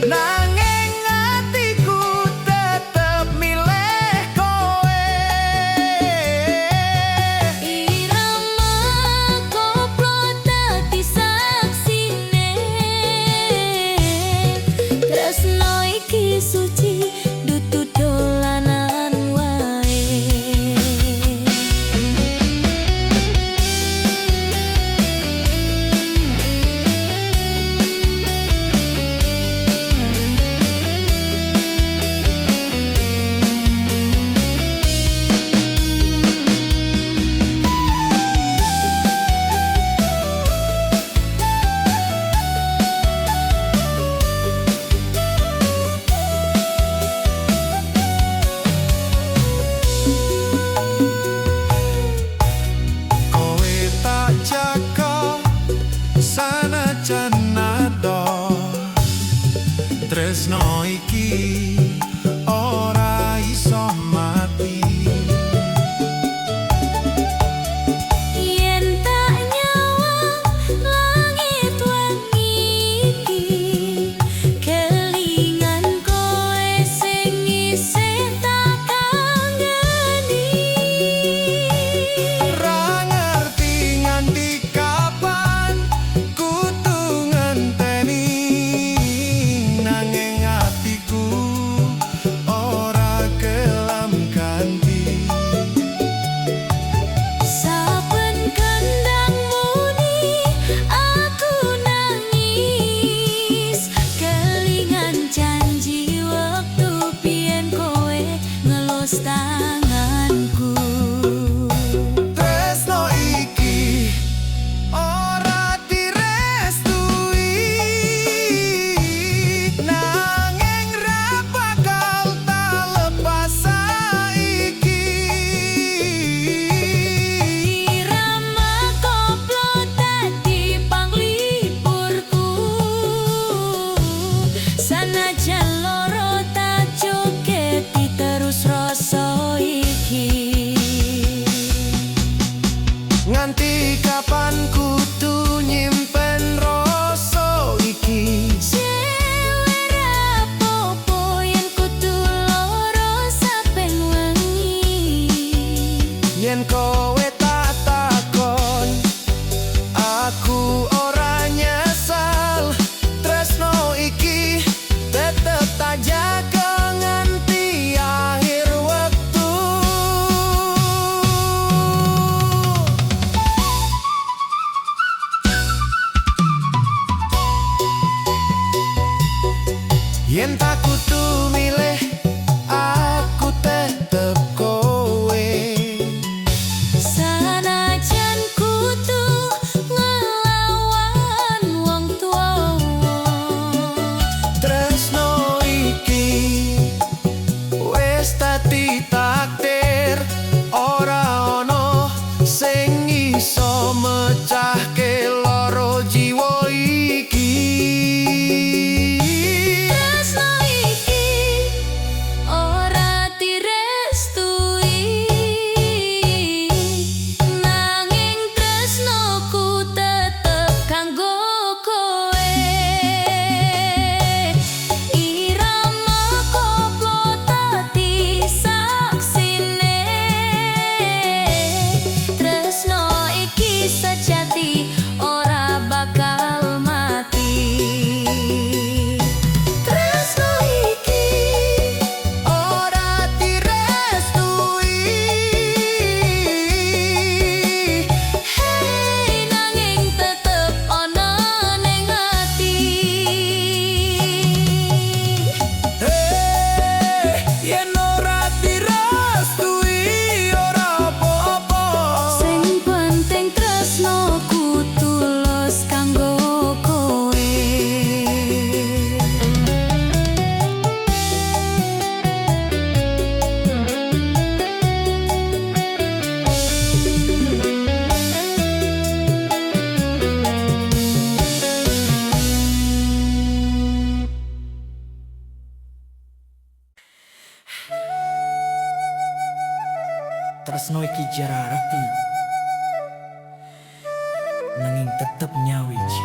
nanging atiku tetep milih kowe. Irama koplo dadi saksine, tresno iki suci dudu dolanan wae. Kowe tak jaga sanajan adoh, tresno iki ora iso mati. Yen tak nyawang langit wengi iki, kelingan kowe sing isih tak kangeni. Ra ngerti nganti kapan kudu ngenteni, nanging atiku ora gelem ganti. Saben kendang muni aku nangis, kelingan janji wektu biyen kowe ngelus tanganku. Tresno iki ora direstui, nanging ra bakal tak lepas saiki. Irama koplo dadi panglipurku, sanajan loro tak jogeti terus rasa. Wis dadi takdir, ora ono sing iso mecahke loro jiwa iki. Tresno iki ora direstui, nanging tresnoku tetep kanggo kowe. Irama koplo dadi saksine, tresno iki sejati ora bakal mati. Tresno iki ora direstui, Hei, nanging tetep ana ning ati. Hei, yen ora direstui ora apa-apa. Sing penting tresnoku tulus kanggo kowe. Tresno iki jara arti, nanging tetep nyawiji.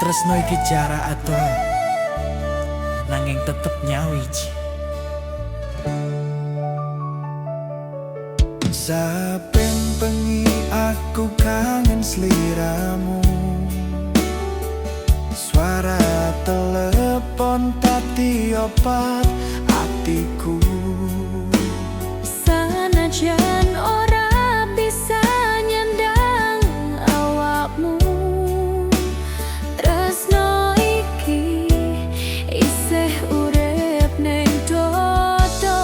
Tresno iki jara adoh, nanging tetep nyawiji. Saben bengi aku kangen sliramu. Suara telepon dadi obat atiku. Sanajan ora bisa nyandang awakmu, tresno iki isih urip ning dodo.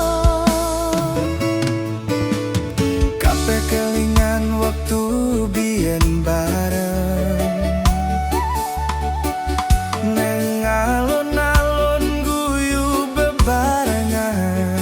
Kabeh kelingan wektu biyen bareng, neng alun-alun guyu bebarengan.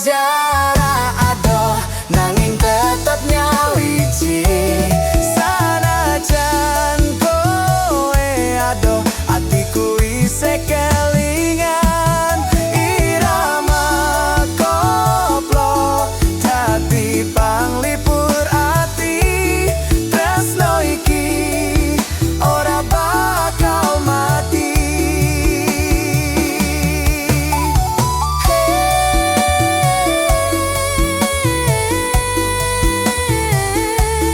jarak adoh, nanging tetep nyawiji. Sanajan kowe adoh, atiku isih kelingan. Irama koplo dadi panglipur ati. Tresno iki ora bakal mati.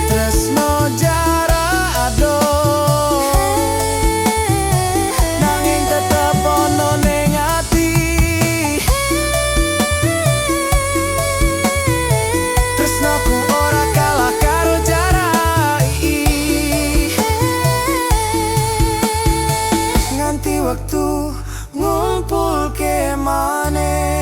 Tresno jarak adoh, nanging tetep ana ning ati. Tresnoku ora kalah karo jarak iki. Nganti wektu ngumpulke maneh.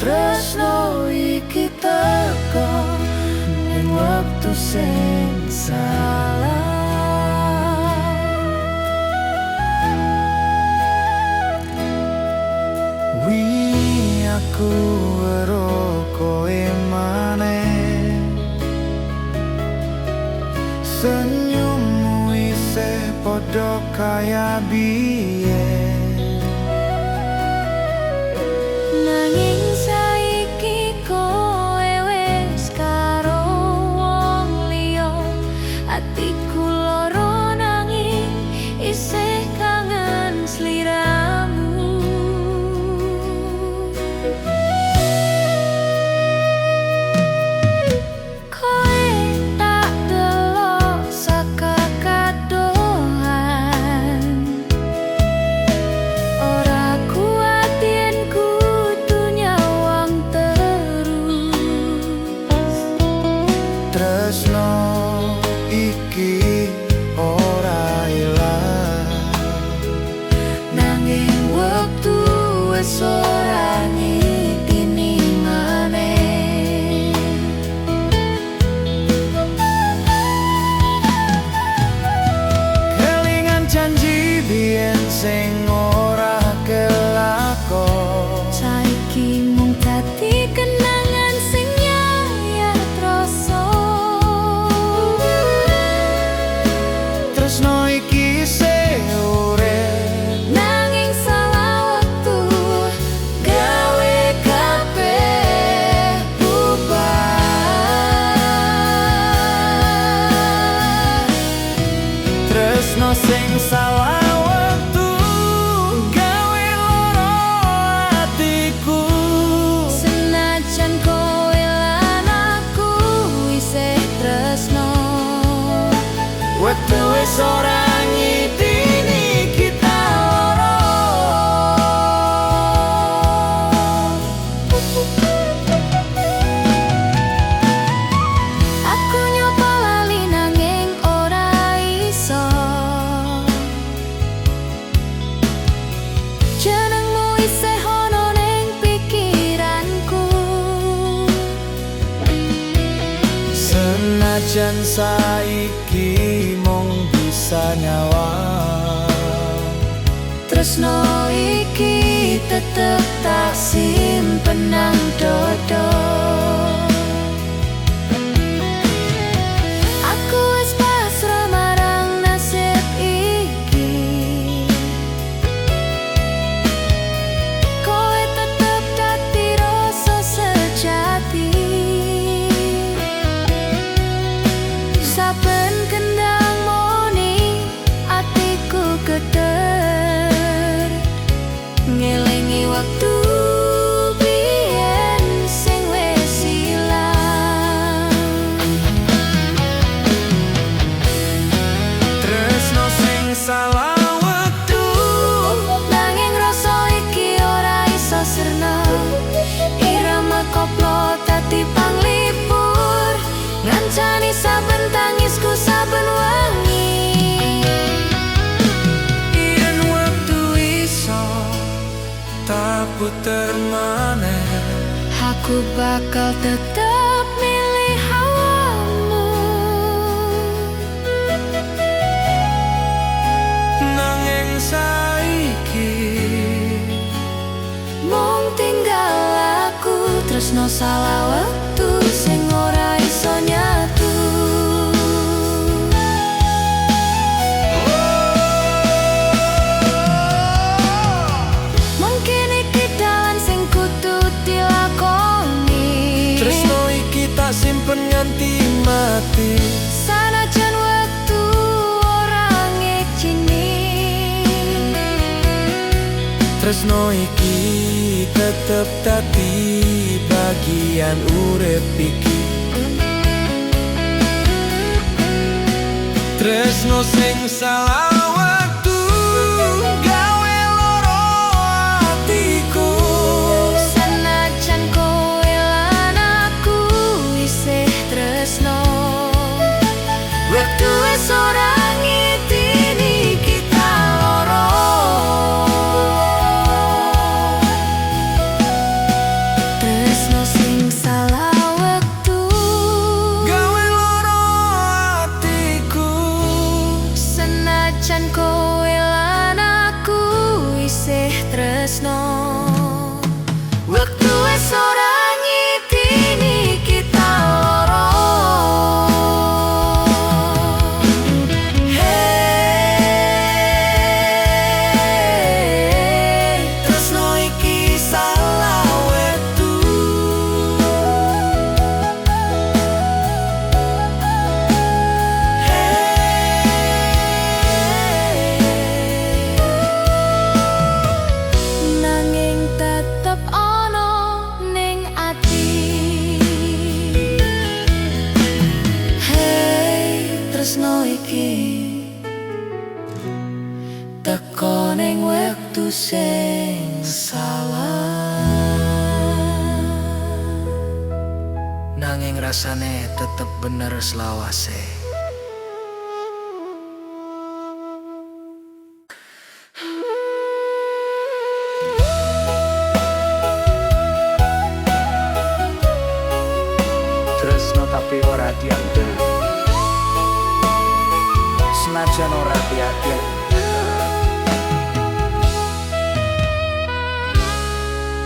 Tresno iki teko ning wektu sing salah. Wingi aku weruh kowe maneh, senyummu isih padha kaya biyen. Nanging saiki kowe wis karo wong liya, atiku lara nanging isih kangen sliramu. Kowe tak delok saka kadohan, ora kuat yen kudu nyawang terus. Tresno iki ora ilang, nanging wektu wis ora ngitini maneh. Kelingan janji biyen sing ora kelakon. Saiki mung dadi kenangan sing nyayat rasa. Tresno iki isih urip, Nanging salah wektu gawe kabeh bubar. Tresno sing salah wektu gawe lara atiku. Senajan kowe lan aku isih tresno, Wektu wis ora ngitini kita loro. Aku nyoba lali nanging ora iso. Jenengmu isih ana ning pikiranku. Senajan saiki mung bisa nyawang, Tresno iki tetep tak simpen nang dodo. Aku wis pasrah marang nasib iki. Kowe tetep dadi rasa sejati. Saben kendang moni atiku geter, ngelingi wektu biyen sing wis. puter maneh, aku bakal tetep milih awakmu. Nanging saiki mung tinggal aku, tresno salah wektu sing ora iso nyatu. Mungkin iki dalan sing kudu dilakoni. Tresno iki tak simpen nganti mati. Sanajan wektu ora ngijini, Tresno iki tetep dadi bagian urip iki. Tresno sing salah wektu gawe loro atiku. Sanajan kowe lan aku isih tresno, wektu wis ora ngitini kita loro. Tresno sing salah wektu gawe loro atiku. Senajan kowe lan aku isih tresno, wektu wis ora ngitini kita loro. Hey, tresno iki salah wektu. Hey, Nanging tetep ana ning ati. Hey, tresno iki teko ning wektu sing salah. Nanging rasane tetep bener selawase. Tresno tapi ora dianggep, senajan ora dianggep.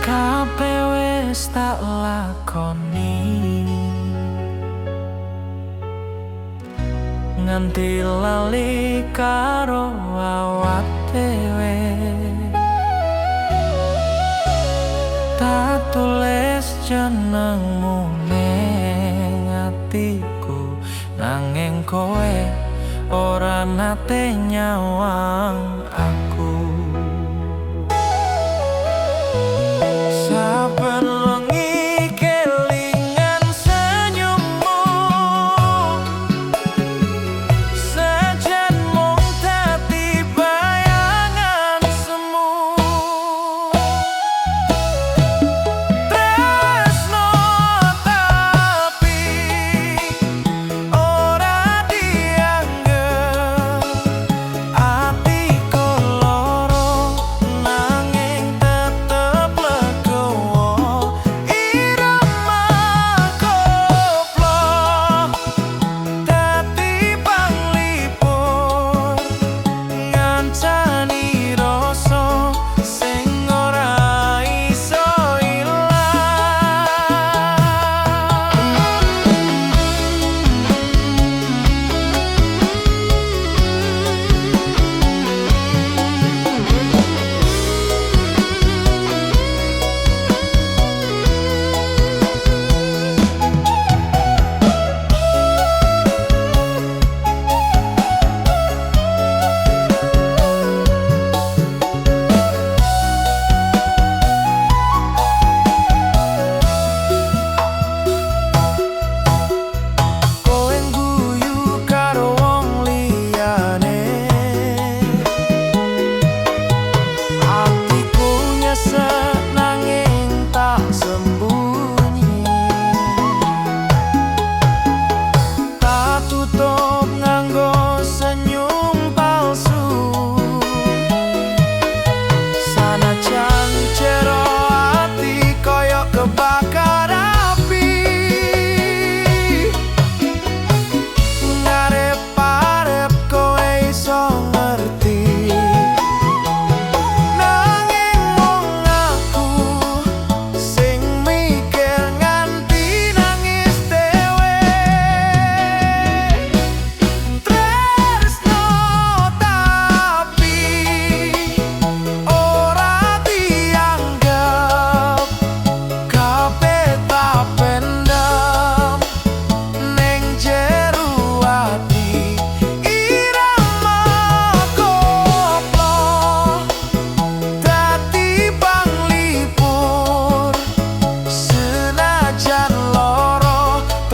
Kabeh wis tak lakoni nganti lali karo awak dhewe. Tak tulis jenengmu ning atiku, nanging kowe ora nate nyawang aku. Saben wengi kelingan senyummu, sejen mung dadi bayangan semu. Tresno tapi ora dianggep, atiku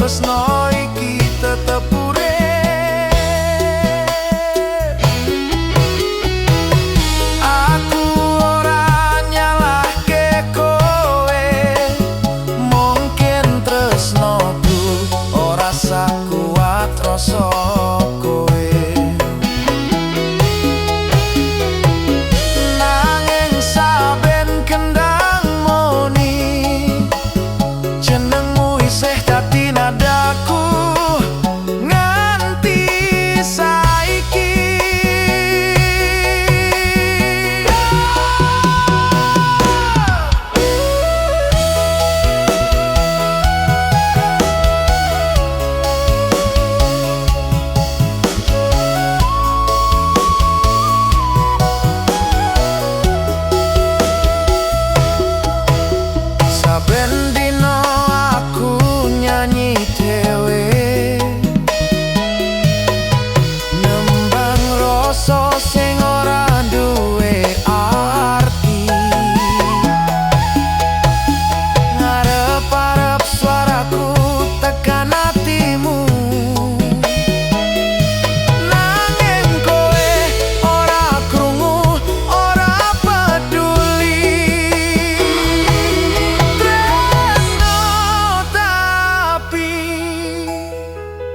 Tresno iki tetep urip. Aku ora nyalahke kowe, mungkin tresnoku ora sakuat rasa kowe. Nanging saben kendang muni, jenengmu isih dadi nadaku nganti saiki. Saben dino aku nyanyi dhewe, nembang rasa sing ora duwe arti. Ngarep-arep suaraku tekan atimu, nanging kowe ora krungu, ora peduli. Tresno tapi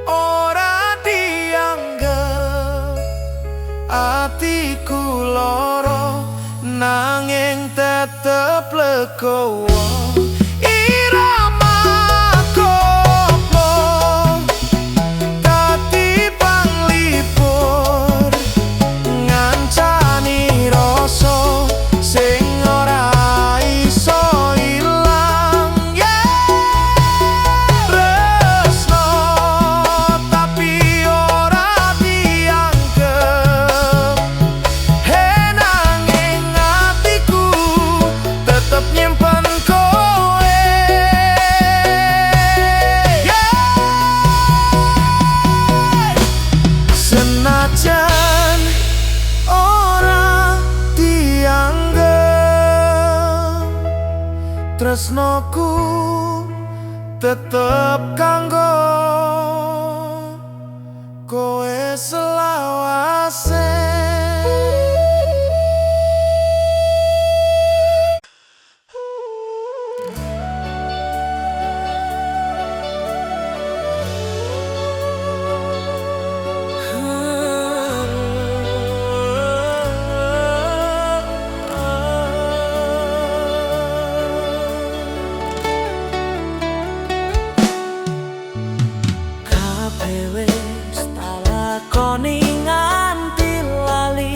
ora dianggep, atiku loro nanging tetep legowo. Irama koplo dadi panglipur, ngancani rasa sing ora iso ilang. Tresno tapi ora dianggep, he nanging atiku tetep nyimpen kowe. Senajan ora dianggep, tresnoku tetep kanggo kowe selawase. Kabeh wis tak lakoni nganti lali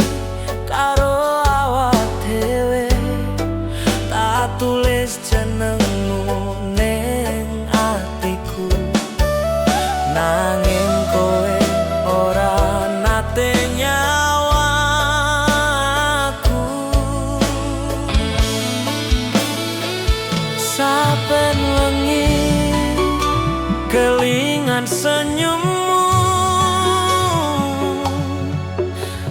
karo awak dhewe. Tak tulis jenengmu ning atiku, nanging kowe ora nate nyawang aku. Saben wengi kelingan senyummu,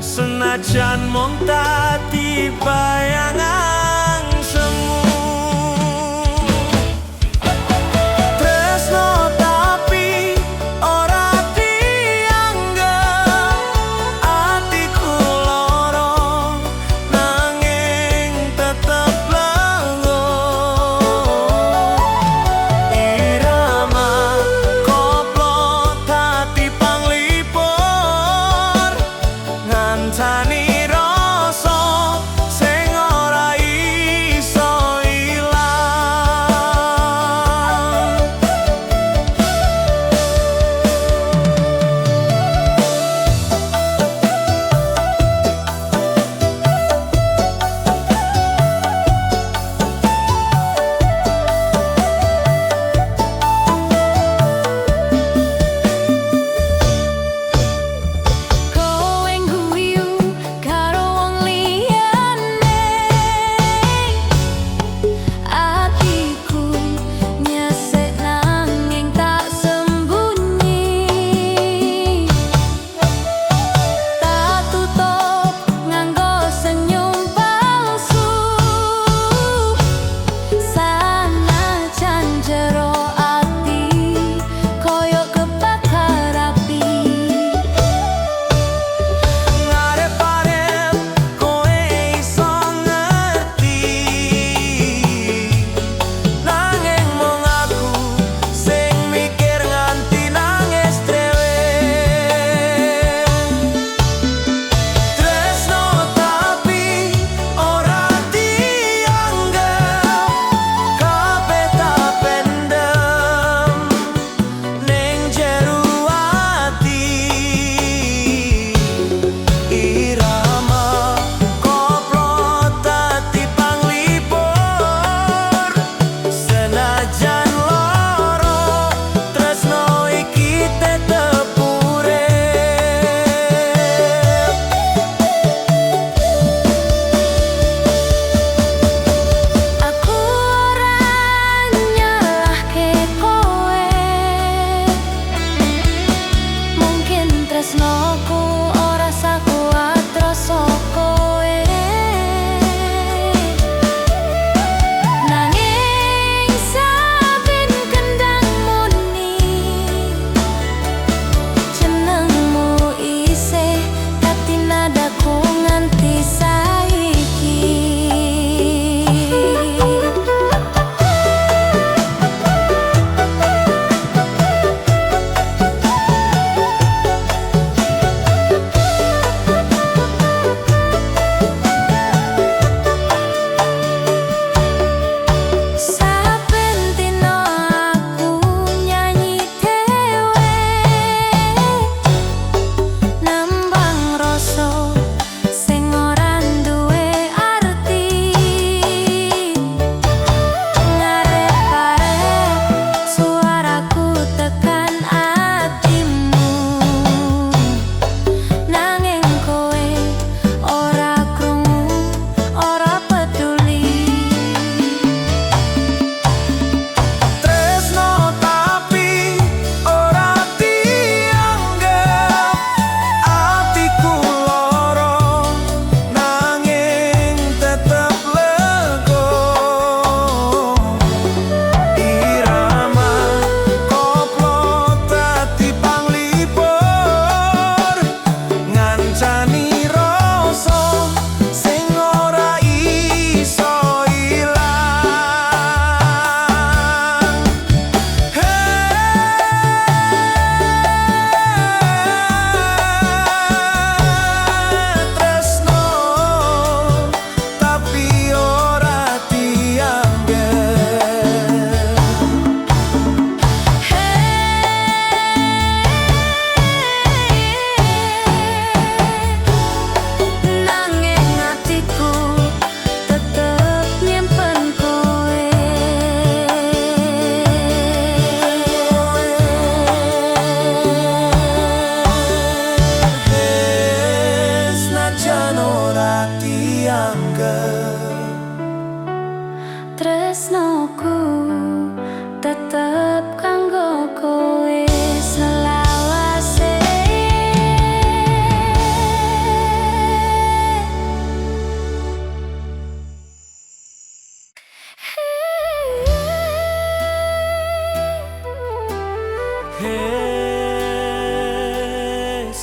senajan mung dadi bayangan semu. Tresno tapi ora dianggep, atiku loro nanging tetep legowo. Irama koplo dadi panglipur, ngancani rasa sing ora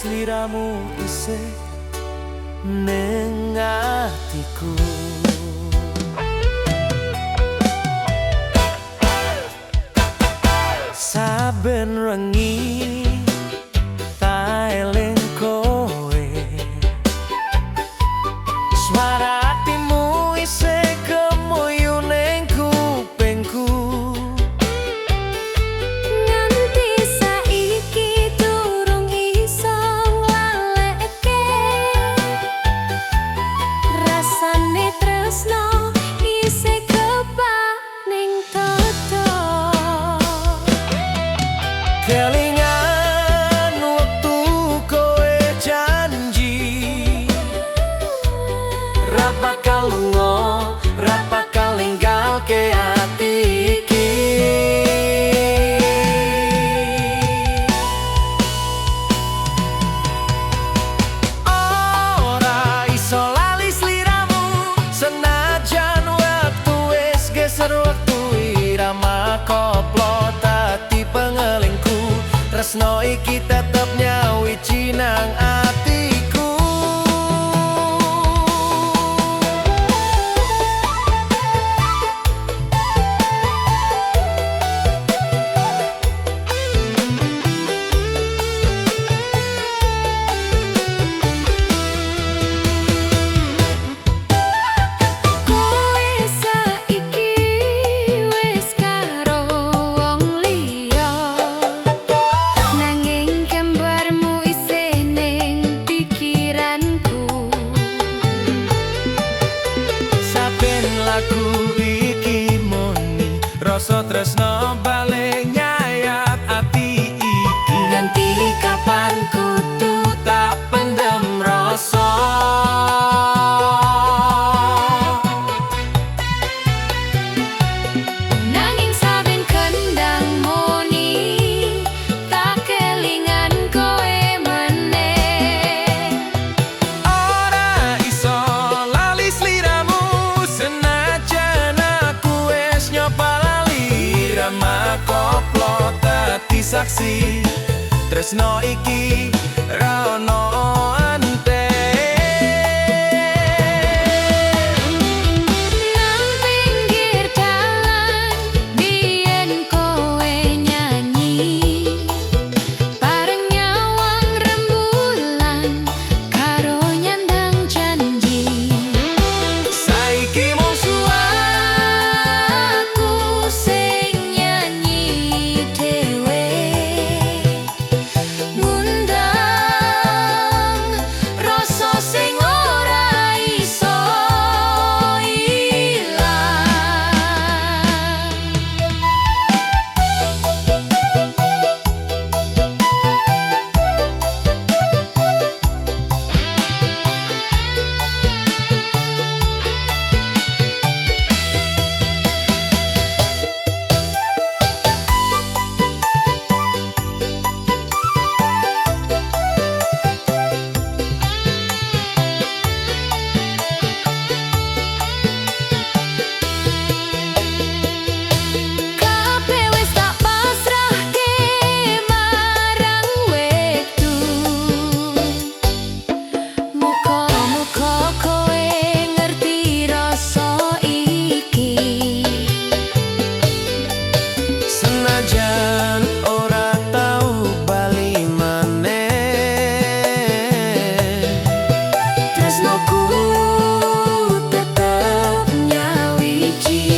Sliramu isih ning atiku. Saben wengi ta eling kowe, suara atimu isih kemuyu ning kupingku. Nganti saiki durung iso nglaleke, rasane tresno isih kebak ning dodo. Kelingan wektu kowe janji ra bakal lunga, ra bakal ninggalke ati iki. Ora iso lali sliramu, senajan wektu wis geser wektu irama koplo dadi pengelingku. Tresno iki tetep nyawiji nang atiku. Kowe saiki wis karo wong liya, nanging gambarmu isih ning pikiranku. Saben lagu iki muni rasa tresno balik nyayat ati iki. Nganti kapan kudu tak pendem rasa. Nanging saben kendang muni tak kelingan kowe meneh. Ora iso lali sliramu, senajan aku wis nyoba lali. Irama koplo dadi saksi tresno iki ra ono ante. Nang pinggir dalan biyen kowe nyanyi, bareng nyawang rembulan karo nyandang janji. Saiki mung Aku sing nyanyi dhewe, ngundang rasa sing ora iso ilang. Kabeh wis tak pasrahke marang wektu. Muga-muga kowe ngerti rasa iki. Senajan ora tau bali maneh, Tresnoku tetep nyawiji.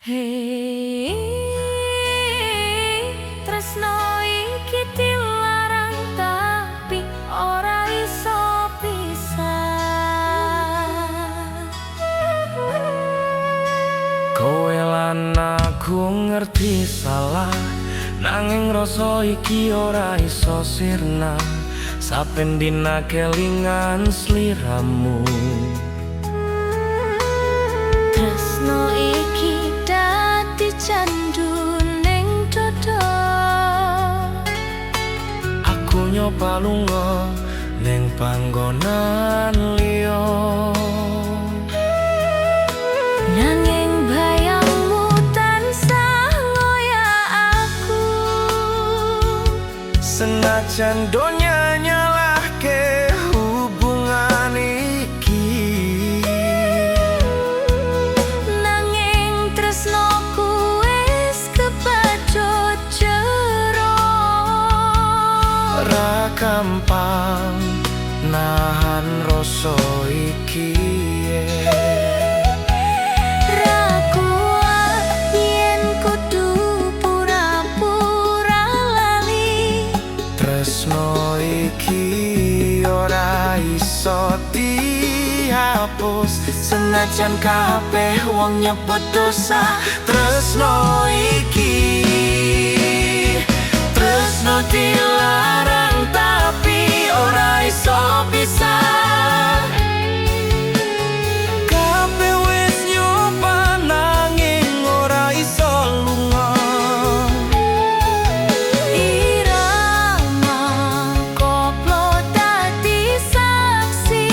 Hei, tresno iki dilarang tapi ora iso pisah. Kowe lan aku ngerti salah, nanging rasa iki ora iso sirna. Saben dina kelingan sliramu. Tresno iki dadi candu ning lunga ning panggonan liya. Nanging bayangmu tansah ngoyak aku. Senajan donya nyalahke hubungan iki, Nanging tresnoku wis kebacut jero. Ra gampang nahan rasa iki. Ra kuat yen kudu pura-pura lali. Tresno iki ora iso dihapus, senajan kabeh wong nyebut dosa. Tresno iki, tresno dilarang tapi ora iso pisah. Kabeh wis nyoba nanging ora iso lunga. Irama koplo dadi saksi.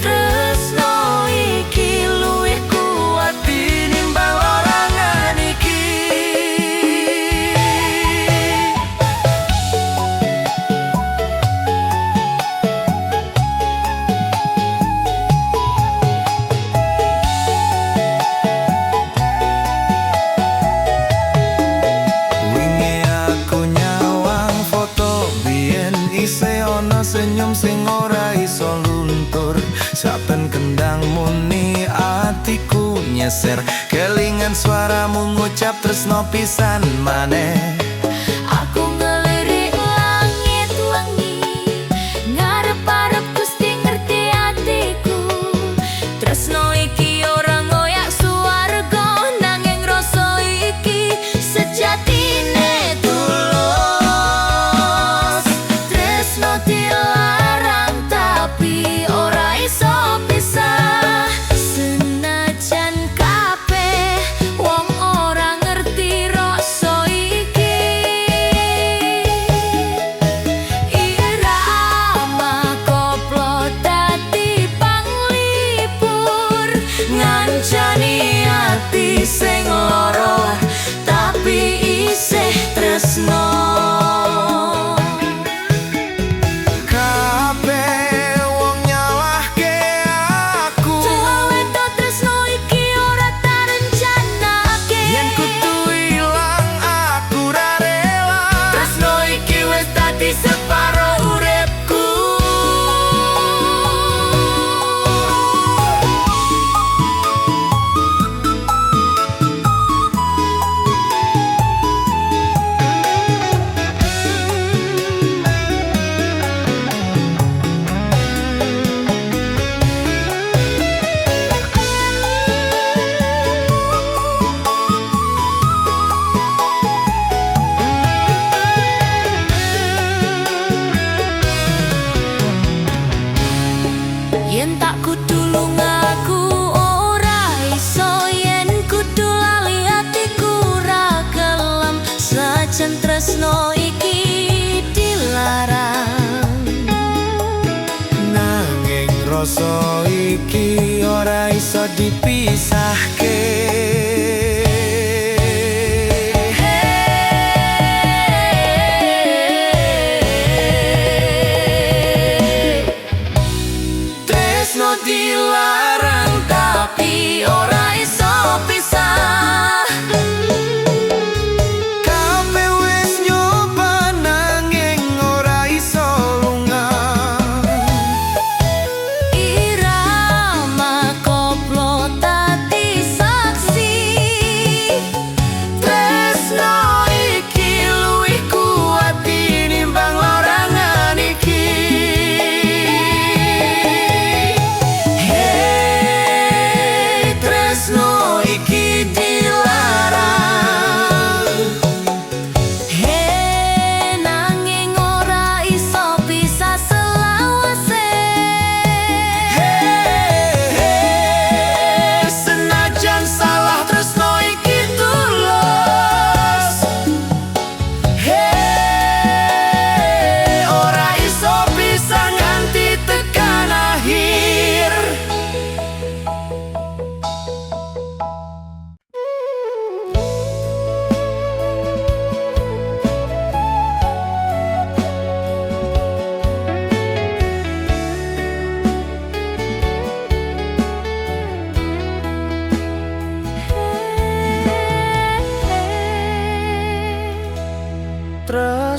Tresno iki luwih kuat tinimbang larangan iki. Wingi aku nyawang foto biyen, isih ana senyum sing ora iso luntur. Saben kendang muni atiku nyeser, kelingan suaramu ngucap tresno pisan maneh. Aku ngelirik langit wengi, ngarep-arep Gusti ngerti atiku. Tresno iki ora ngoyak suwarga, nanging rasa iki sejatine tulus. Tresno dilarang tapi ora iso pisah. Senajan kabeh wong ora ngerti rasa iki. Irama koplo dadi panglipur, ngancani ati sing lara tapi isih tresno. Kabeh wong nyalahke aku. Tuwa tresno iki ora tarencanake. Yen kudu ilang aku ra rela. Tresno iki wis dadi separo uripku. Yen tak kudu lunga aku ora iso, yen kudu lali atiku ra gelem, senajan tresno iki dilarang. Nanging rasa iki ora iso dipisahke. Tresno dilarang Tapi ora iso pisah. Kabeh wis nyoba nanging ora iso lunga. Irama koplo dadi saksi.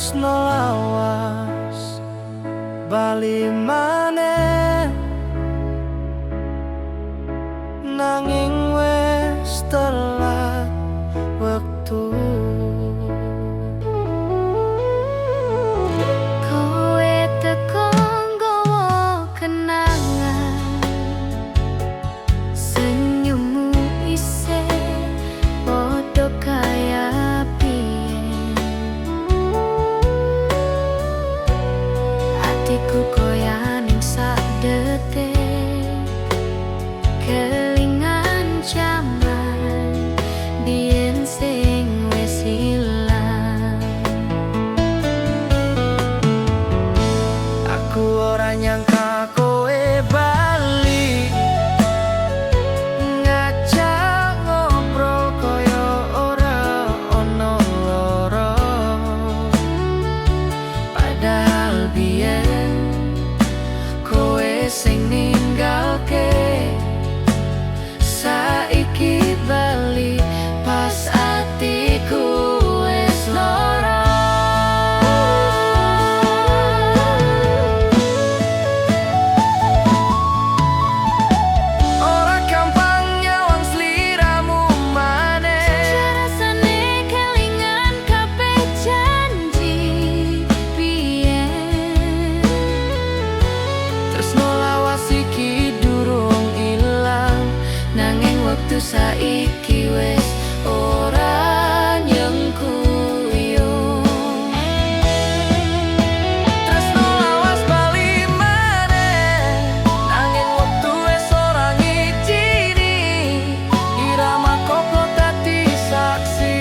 Tresno lawas bali maneh, nanging wis telat wektu. Kowe teko nggawa kenangan, senyummu isih padha kaya biyen. Atiku goyah ning sak detik, kelingan jaman biyen sing wis ilang. Aku ora nyangka kowe bali, ngajak ngobrol koyo ora ono loro. Padahal biyen kowe sing ninggalke, saiki bali pas atiku wis lara. Ora gampang nyawang sliramu maneh. Rasane kelingan kabeh janji biyen. Tresno lawas iki durung ilang, nanging wektu saiki wis ora nyengkuyung. Tresno lawas bali maneh, nanging wektu wis ora ngijini. Irama koplo dadi saksi,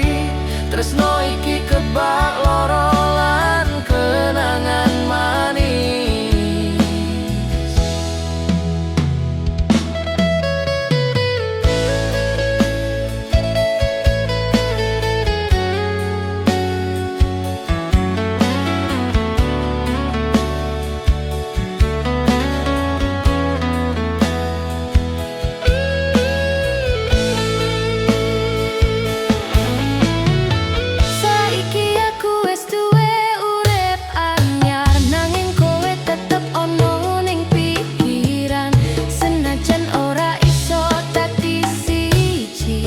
tresno iki kebak loro lan kenangan manis. Saiki aku wis duwe urip anyar, nanging kowe tetep ono ning pikiran, senajan ora iso dadi siji.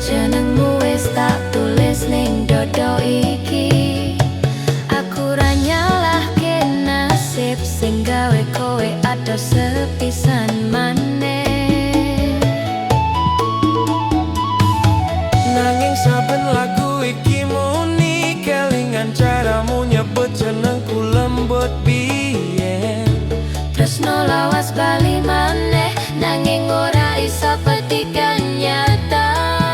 Jenengmu wis tak tulis ning dodo iki. Aku ra nyalahke nasib sing gawe kowe adoh sepisan maneh. Nanging saben lagu iki muni, kelingan caramu nyebut jenengku lembut biyen. Tresno lawas bali maneh, nanging ora iso dadi kenyataan.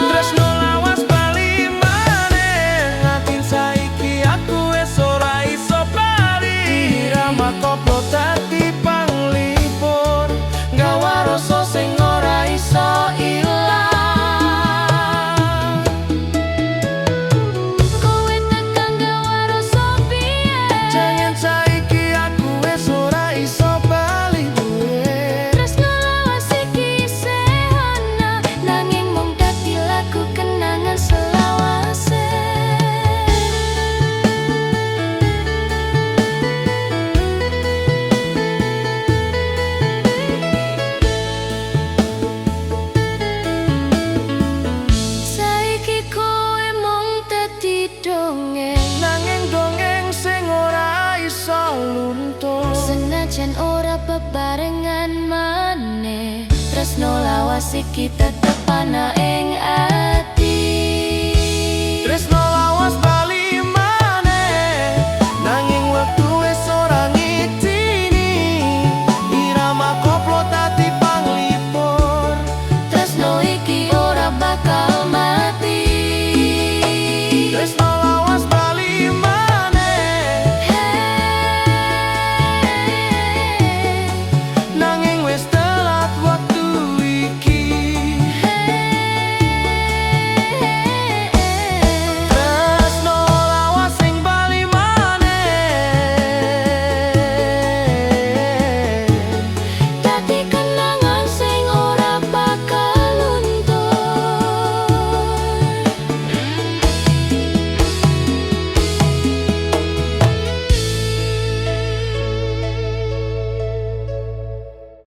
Tresno lawas bali maneh, nganti saiki aku wis ora iso bali. Irama koplo dadi panglipur, gawa rasa sing ora iso ilang. Kowe tekan gawa rasa biyen. Jangan saiki aku wis ora iso bali duwe. Tresno lawas iki isih ana, nanging mung dadi lagu kenangan selawase. Saiki kowe mung dadi dongeng, Nanging dongeng sing ora iso luntur. senajan ora bebarengan maneh. Tresno lawas iki tetep ana ing ati.